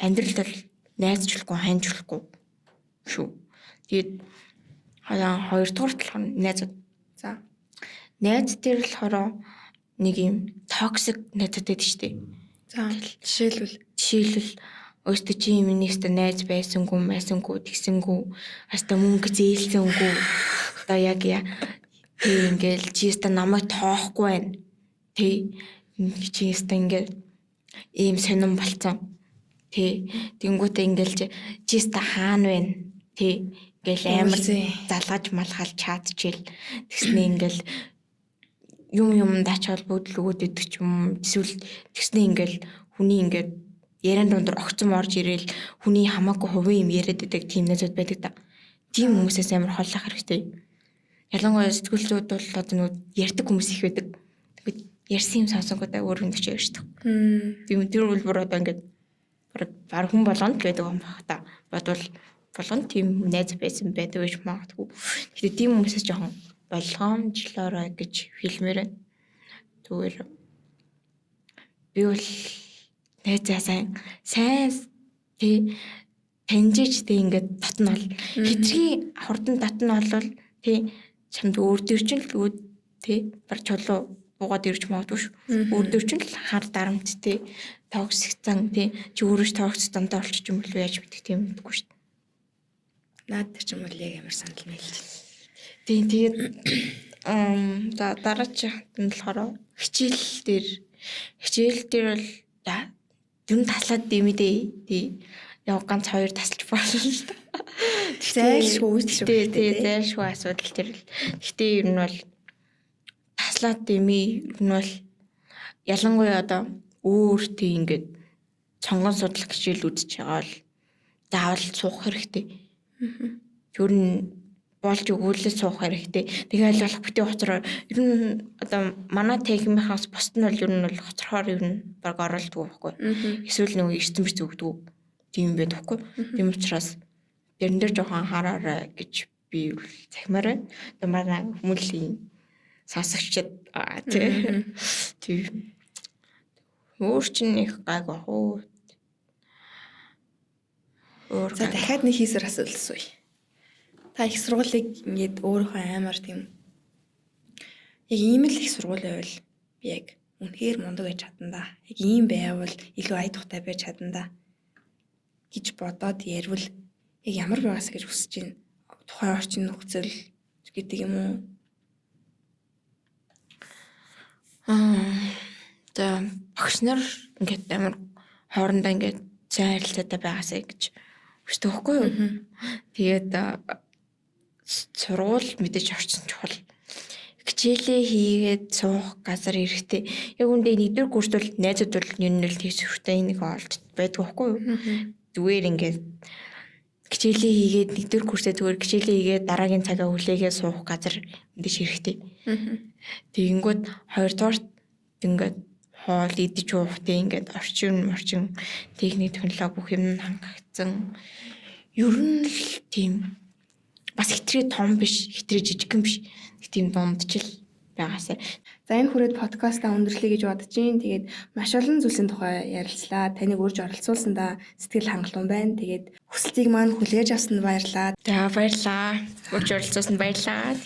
амьдралд бол найзчлахгүй ханьчлахгүй шүү. Тэгээд хоёрдугаар болохоор найзууд. За. Найз дээр болохоор нэг юм toxic найзууд байдаг шүү дээ. За. Жишээлбэл өөртөө чи юм нэгтэй найз байсангүй, майсангүй, тэгсэнгүү, хаста мөнгө зээлсэнгүү. Одоо яг яа тий ингээл чи өстө намайг тоохгүй байна. Тий чи өстө ингээл ийм сонирн болцсон. Тий тэнгүүтээ ингээл чи өстө хаана байна? Тий ингээл амар залгаж малгаал чаадчил тэгснээ ингээл юм юмд ач холбогдол өгөөд идэх ч юм эсвэл тэгснээ ингээл хүний ингээд яриан дундор огцом орж ирээл хүний хамаагүй хувийн юм яриад идэг тийм найзууд байдаг да. Тийм хүмүүсээс амар холлох хэрэгтэй. Ялангуяа сэтгэл зүйд бол одоо нөгөө ярьдаг хүмүүс их байдаг. Тэгэхэд ярьсан юм сонсонгуудаа өөр хүн төч ярьдаг. Тийм тэр бол бүр одоо ингээд баг хүн болгонд л байдаг юм баг та. Бодвол болгонд тийм найз байсан байдаг гэж магадгүй. Гэхдээ тийм хүмүүсээс жоохон болгоомжлоорой гэж хэлмээр байна. Зүгээр би бол найзаа сайн тий таньжиж тий ингээд татна бол хитрхи хурдан татна бол тий чамд өөр дөр чинь л үүд тий бар чулуу буугаад ирж магадгүй шүү. Өөр дөр чинь л хар дарамт тий toxic зан тий чи өөрөө ч toxic зантай болчих юм болов яаж мэдэх тийм мэдгүй шүү. Наад дээр ч юм бол яг ямар санал нийлж байна. Тий тэгээд за дараачих нь болохоор хичээл дээр бол за ер нь таслаад дэмэдээ тий яг ганц хоёр тасалж болно л да. Зайлшгүй үүсэх шүү. Тий зайлшгүй асуудал тэр л. Гэхдээ ер нь бол таслаад дэмий ер нь бол ялангуяа одоо өөр тий ингээд сонгон судлах хичээл үзэж байгаа бол заавал суух хэрэгтэй. Ер нь болж өгөөлээ суух хэрэгтэй. Тэгээ аль болох битгий хоцроор ер нь одоо манай техникийнхаас бусд нь бол ер нь бол хоцрохоор ер нь баг оролдгоо байхгүй. Эсвэл нөгөө эрчим хүч өгдөг тийм байдаг байхгүй. Тийм учраас тэрэн дээр жоохон анхаараарай гэж би захимаар байна. Одоо манай хүмүүлийн сонсогчд тий. Өөр чинь их гайг бах уу. Өөр за дахиад нэг хийсэр асуулт асууя. Та их сургуулийг ингээд өөрийнхөө амар тийм яг ийм л их сургууль байвал би яг үнэхээр мундаг байж чадна да. Яг ийм байвал илүү ая тухтай байж чадна да гэж бодоод яривал яг ямар байгаасаа гэж хүсэж байна. Тухайн орчин нөхцөл гэдэг юм уу? За багш нар ингээд амар хоорондоо ингээд сайн харилцаатай байгаасаа гэж хүсдэг байхгүй юу? Тэгээд сургууль мэдээж орчин чухал. Хичээлээ хийгээд суух газар хэрэгтэй. Яг үндэ нэгдүгээр курст бол найзууд бол ер нь л тийс сүртэй нэг олд байдаг байхгүй юу? Зүгээр ингээд хичээлээ хийгээд нэгдүгээр курсээ зүгээр хичээлээ хийгээд дараагийн цагаа хүлээгээ суух газар мэдээж хэрэгтэй. Тэгэнгүүт хоёрдугаарт ингээд хоол идэж уух тийм ингээд орчин техник технологи бүх юм хангагдсан. Ер нь л тийм бас хитрээ том биш, хитрээ жижигхэн биш. Нэг тийм дундчил байгаасай. За энэ хүрээд подкастаа өндөрлөе гэж бодож байна. Тэгээд маш олон зүйлсийн тухай ярилцлаа. Таныг урьж оролцуулсандаа сэтгэл хангалуун байна. Тэгээд хүсэлтийг маань хүлээж авсанд баярлалаа. За баярлалаа. Урьж оролцуулсанд баярлалаа.